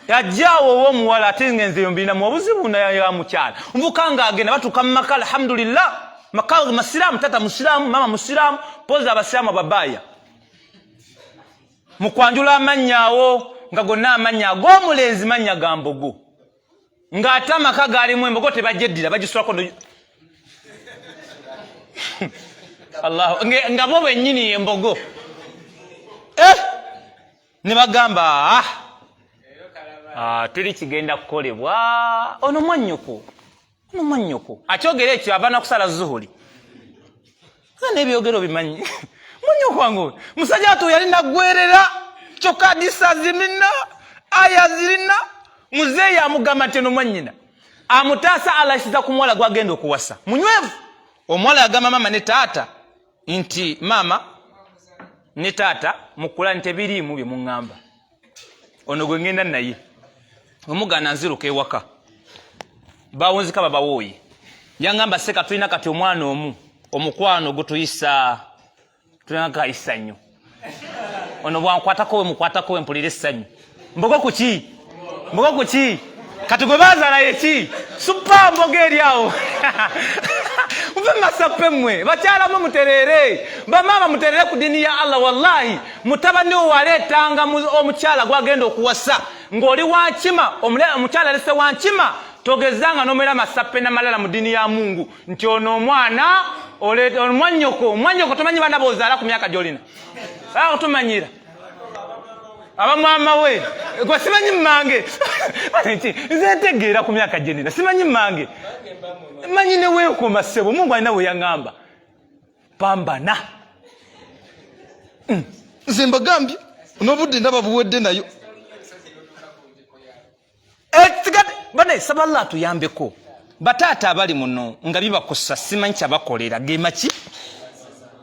Yajjaawo ow'omuwala ate nga nze mbirinamu obuzibu naye ya mukyala. Nvuka nga agenda batuuka mu maka alhamdulillah. Maka masiraamu tata musiraamu mama musiraamu poza abasiraamu ababaaya. Mu kwanjula amannya awo nga gonna amannya ag'omulenzi mannya ga mbogo. Ng'ate amaka gaalimu embogo tebagyeddira, bagisulako Allahu, nga bo bennyini embogo. Ne bagamba, tuli kigenda kukolebwa ono mwannyoko, ono mwannyoko akyogera ekyo ava nakusala zuhuli n'ebyogero bimanyi. Mwannyoko wange oyo musajja watu yali naggwerera, kyokka adisa zirina, aya zirina. Muzeeyi amugamba nti eno mwannyina amutaasa alayisiza ku muwala gwagenda okuwasa munywevu. Omuwala yagamba maama ne taata nti maama ne taata mukula tebiriimu bye muŋŋamba, ono gwe ŋŋenda naye omugaana nziruka ewaka bawunzika babawooye. Yaŋŋamba seka tulina kati omwana omu, omukwano gutuyisa tulina kayisa nnyo, ono bwankwatako we mukwatako we mpulira essanyu. Mbogo kuki? Mbogo kuki? Kati gwe bazaala yeki supa mbogo eri awo. Muve masape mmwe bakyala mwe mutereere, bamaama mutereere ku ddiini ya Allah. Wallahi mutabani wo waleetanga omukyala gwagenda okuwasa ng'oli wankima, omukyala alese wankima, togezanga n'omera masape n'amalala mu ddiini ya Mungu nti ono omwana omwannyoko, omwannyoko tomanyi baana b'ozaala ku myaka gy'olina otumanyira abamwama we gwe simanyi mmange nze ntegeera ku myaka gyenina simanyi mmange manyi ne weekoma ssebo. Mungu alina we yaŋŋamba pambana. Nze mbagambye n'obudde ndaba buwedde nayo. Bane saba Allah atuyambeko. Bataata abali muno nga bibakosa simanyi kyabakolera gemaki.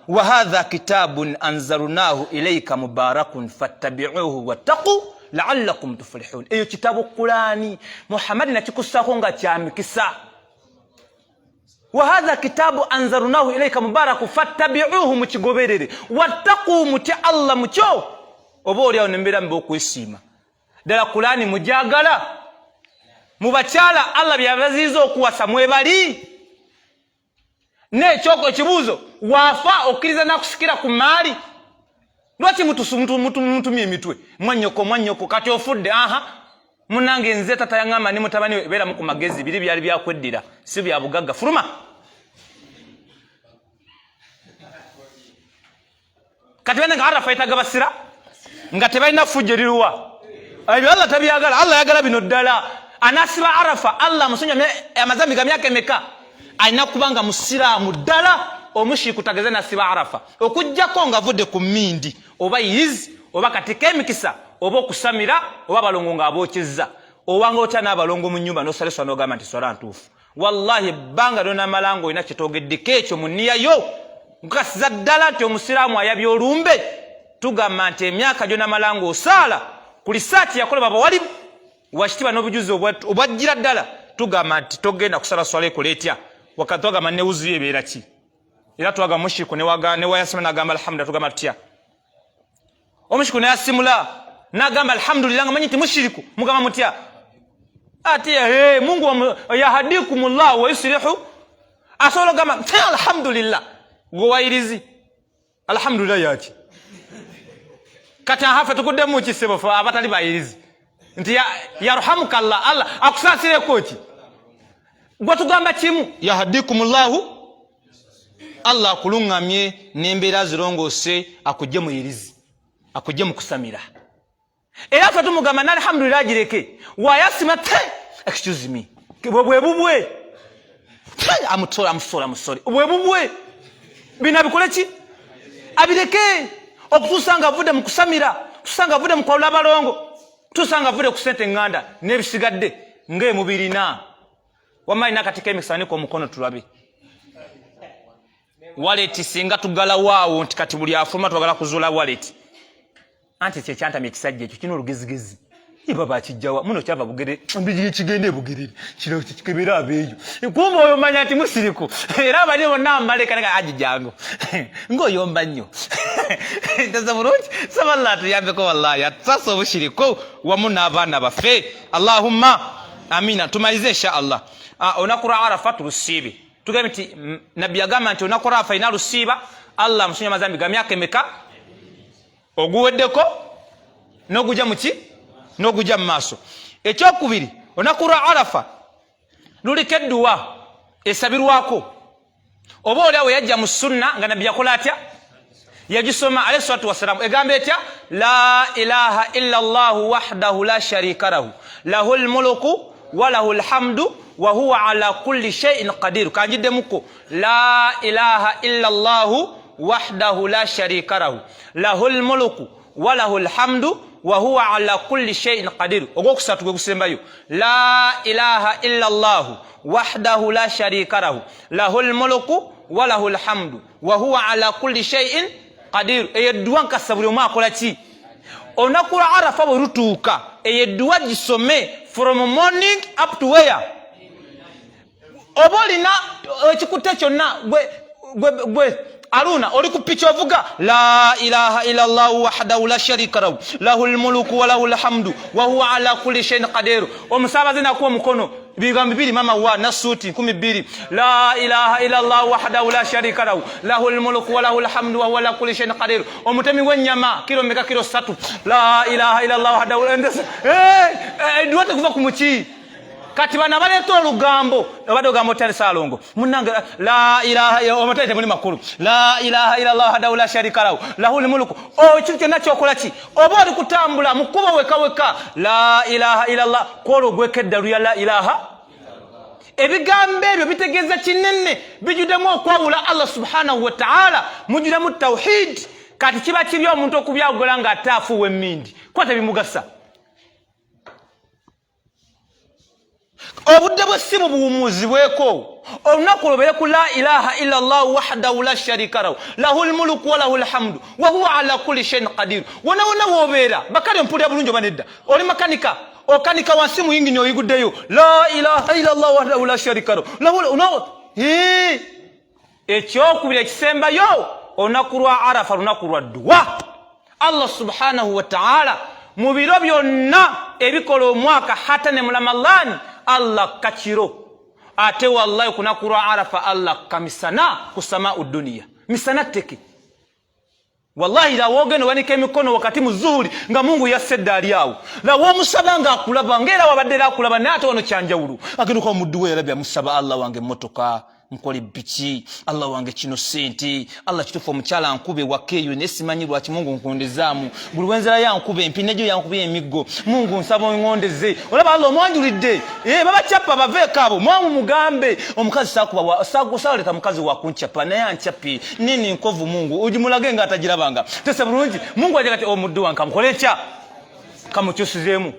Wa hadha kitabun anzalnahu ilayka mubarakun fattabi'uhu wattaqu la'allakum tuflihun. Eyo kitabo Qurani Muhammad nakikusako nga kya mikisa. Wa hadha kitabu anzalnahu ilayka mubaraku fattabi'uhu, mukigoberere, wattaqu, mutye Allah mukyo. Oba oli awo nembeera mbe okwesiima ddala Kulani mujagala mu bakyala Allah byabaziiza okuwasa mwebali n'ekyoko ekibuuzo waafa okkiriza nakusikira ku maali. Lwaki mutumye emitwe mwannyoko mwannyoko kati ofudde? Aha munange nze tata yaŋŋamba ni mutabani we beeramu ku magezi, biri byali byakweddira si bya bugagga. Fuluma kati bane nga Arafa yetaga basira nga tebalina fujjo eriruwa ebyo Allah tabyagala. Allah ayagala bino ddala. Anasiba Arafa Allah amusonyiwa amazambi ga myaka emeka? Alina kuba nga musiraamu ddala. Omushiku tageze nasiba Arafa okuggyako nga avudde ku mmindi oba yizi oba katika emikisa oba okusamira oba abalongo ng'abookyezza. Owanga otya n'abalongo mu nnyumba n'osala n'ogamba nti swala ntuufu? Wallahi ebbanga lyonamala nga olina kyetogeddeko ekyo mu nniya yo nkakasiza ddala nti omusiraamu ayabya olumbe. Tugamba nti emyaka gyonamala ng'osaala ku lisaati yakolebwa bawali wakitiibwa n'obujuzi obwajjira ddala, tugamba nti togenda kusala swala ekola etya? Wakati twagamba newuzuyo ebeera ki? Era twagamba mushiriku newayasima nagamba alhamdulillah, tugamba tutya? Omushiku nayasimula nagamba alhamdulillah nga manyi nti mushiriku, mugamba mutya? Ati hey, Mungu yahadikumullah wa yuslihu. Asobola ogamba nti alhamdulillah gwe wayirizi alhamdulillah yaki? Kati ahafe tukuddemu kisebo fe abatali bayirizi nti yarhamukallah, Allah akusaasireko ki? Gwe tugamba kimu, yahadikumullahu, Allah akuluŋŋamye n'embeera zirongoose, akujje mu yirizi, akujje mu kusamira. Era ffe tumugamba nalhamdulillah agireke wayasima te excuse me bwe bubwe amusole amusole amusole bwe bubwe bino abikole ki? Abireke okutuusa nga avudde mu kusamira, okutuusa nga avudde mu kwalula abalongo, okutuusa nga avudde ku sente eŋŋanda n'ebisigadde ng'emubirina. Wamma alina akati k'emikisa niko omukono tulabe waleti singa tugalawaawo nti kati buli afuluma twagala kuzuula waleti. Anti kyekyantamya ekisajja ekyo kino olugezigezi iba bakijjawa muno kyava Bugere kigende Bugerere kino kikebera abeeyo kumba oyo manya nti musiriku era abali bonna mbaleka nega aji jangu ng'oyomba nnyo ntaza bulungi. Saba Allah atuyambeko, wallahi atusasa obushiriku wamu n'abaana baffe. Allahumma amina. Tumalize insha Allah. Olunaku lwa Arafa tulusiibe. Tugambe nti nabbi yagamba nti olunaku lwa Arafa ina lusiiba Allah amusonyiwa amazambi ga myaka emeka? Oguweddeko n'ogujja muki n'ogujja mu maaso. Ekyokubiri, olunaku lwa Arafa Luliko edduwa esabirwako oba oli awo yajja mu sunna nga nabbi yakola atya, yagisoma alayhi salatu wassalamu. Egamba etya? La ilaha illa llahu wahdahu la sharika lahu lahu lmuluku wa lahu lhamdu wa huwa ala kulli shay'in qadir. Kanjiddemuko, la ilaha illa llahu wahdahu la sharika lahu lahu lmuluku wa lahu lhamdu wa huwa ala kulli shay'in qadir. Ogwokusatu gwe gusembayo, la ilaha illa llahu wahdahu la sharika lahu lahu lmuluku wa lahu lhamdu wa huwa ala kulli shay'in qadir. Eyo edduwa nkasa buli omu akola ki? Olunaku lwa Arafa bwe lutuuka, eyo edduwa gisome from morning up to where oba olina ekikutte kyonna. Gwe Aruna oli ku piki ovuga, la ilaha illa llahu wahdahu la sharika lahu lahu lmuluku wa lahu lhamdu wa huwa ala kulli shay'in qadir. Omusaabaze nakuwa omukono bigambo bibiri, mama wa nasuuti 2000, la ilaha illa llahu wahdahu la sharika lahu lahu lmuluku wa lahu lhamdu wa huwa ala kulli shay'in qadir. Omutemi w'ennyama kilo meka? Kilo 3, la ilaha illa llahu wahdahu. Edduwa tekuva ku muki. Kati bano abaleeta olugambo, obadde ogamba otali saalongo munange, la ilaha omatali temuli makulu, la ilaha illa llah wahdahu la sharika lahu lahu lmuluku. Ekintu kyonna kyokola ki, oba oli kutambula mukubo weka weka, la ilaha illa llah, kwolwo ogweka eddalu ya la ilaha. Ebigambo ebyo bitegeeza kinene, bijjuddemu okwawula Allah subhanahu wataala, mujjudemu tawhid. Kati kiba kibi omuntu okubyagula ng'ate afuuwa emmindi, kuba tebimugasa. Obudde bw'essimu buwummuzibweko, olunaku lubeere ku la ilaha illa llahu wahdahu la sharika lahu lahu lmuluku wa lahu lhamdu wa huwa ala kulli shay'in qadir. Wona wona woobeera, bakale mpulira bulungi oba nedda? Oli makanika, okanika wansi mu yingini, oyiguddeyo, la ilaha illa llahu wahdahu la sharika lahu lahu. Ekyokubiri ekisembayo, olunaku lwa Arafa lunaku lwa dduwa. Allah subhanahu wataala mu biro byonna ebikola omwaka, hata ne mulamalani, Allah kakiro, ate wallahi kunaku lwa Arafa Allah kamisana ku samau duniya, misana tteke. Wallahi lawogenda owanika emikono wakati mu zuhuri nga Mungu yasse eddaali awo, lawa omusaba ng'akulaba ngaera wabadde era akulaba, naye ate wano kyanjawulo agenda okuba muddu we yarabi amusaba, Allah wange emmotoka nkole biki, Allah wange kino sente, Allah kituufu omukyala nkube waka eyo naye simanyi lwaki, Mungu nkondezaamu, buli wenzera yankuba empi nejo yankuba emiggo, Mungu nsaba ongondeze. Olaba Allah omwanjulidde, babacapa baveeko abo mwamu mugambe omukazi sakuba saaleka mukazi wakuncyapa naye ancapi nini nkovu, Mungu ugimulage nga atagirabanga tese bulungi. Mungu ajaga ti omuddu wange kamukole nkya kamukyusizeemu.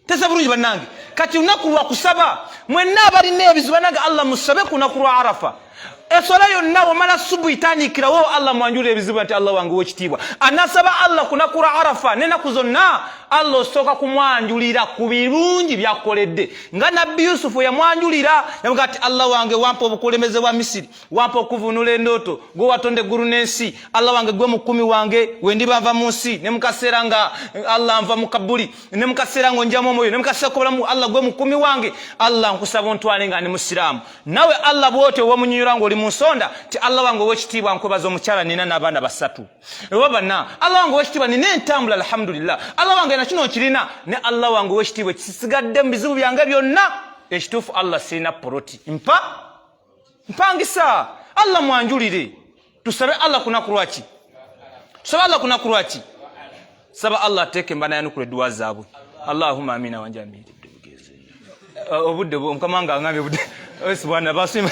Tese bulungi bannange. Kati lunaku lwa kusaba, mwenna abalina ebizibu bannange Allah musabe ku lunaku lwa Arafa. Esola yonna wamala subu itandikirawo, Allah mwanjula ebizibu nti Allah wange wekitiibwa. Anasaba Allah ku lunaku lwa Arafa n'ennaku zonna, Allah osooka kumwanjulira ku birungi byakoledde, nga Nabbi Yusufu yamwanjulira, yamuga ati Allah wange wampa obukulembeze bwa Misiri, wampa okuvunula endooto, gwe watonda eggulu n'ensi, Allah wange gwe mukumi wange wendiba nva mu nsi ne mukaseera nga Allah nva mu kabuli ne mukaseera nga onjamu omwoyo ne mukaseera kobulamu, Allah gwe mukumi wange, Allah nkusaba ontwale nga ndi musiraamu. Nawe Allah bwotyo womunyunyula ng'oli mu nsonda ti Allah wange owekitiibwa nkwebaza omukyala nina n'abaana 3 oba 4, Allah wange owekitiibwa nina entambula alhamdulillah, Allah wange nakino nkirina, ne Allah wange owekitiibwa ekisigadde mu bizibu byange byonna ekituufu Allah sirina poloti, mpa mpangisa, Allah mwanjulire. Tusabe Allah kunaku lwaki? Tusabe Allah kunaku lwaki? Saba Allah ateeke embana yanukula edduwa zaabwe. Allahumma amina. Wanjamiri obudde mukama nga angambye budde bwana basima.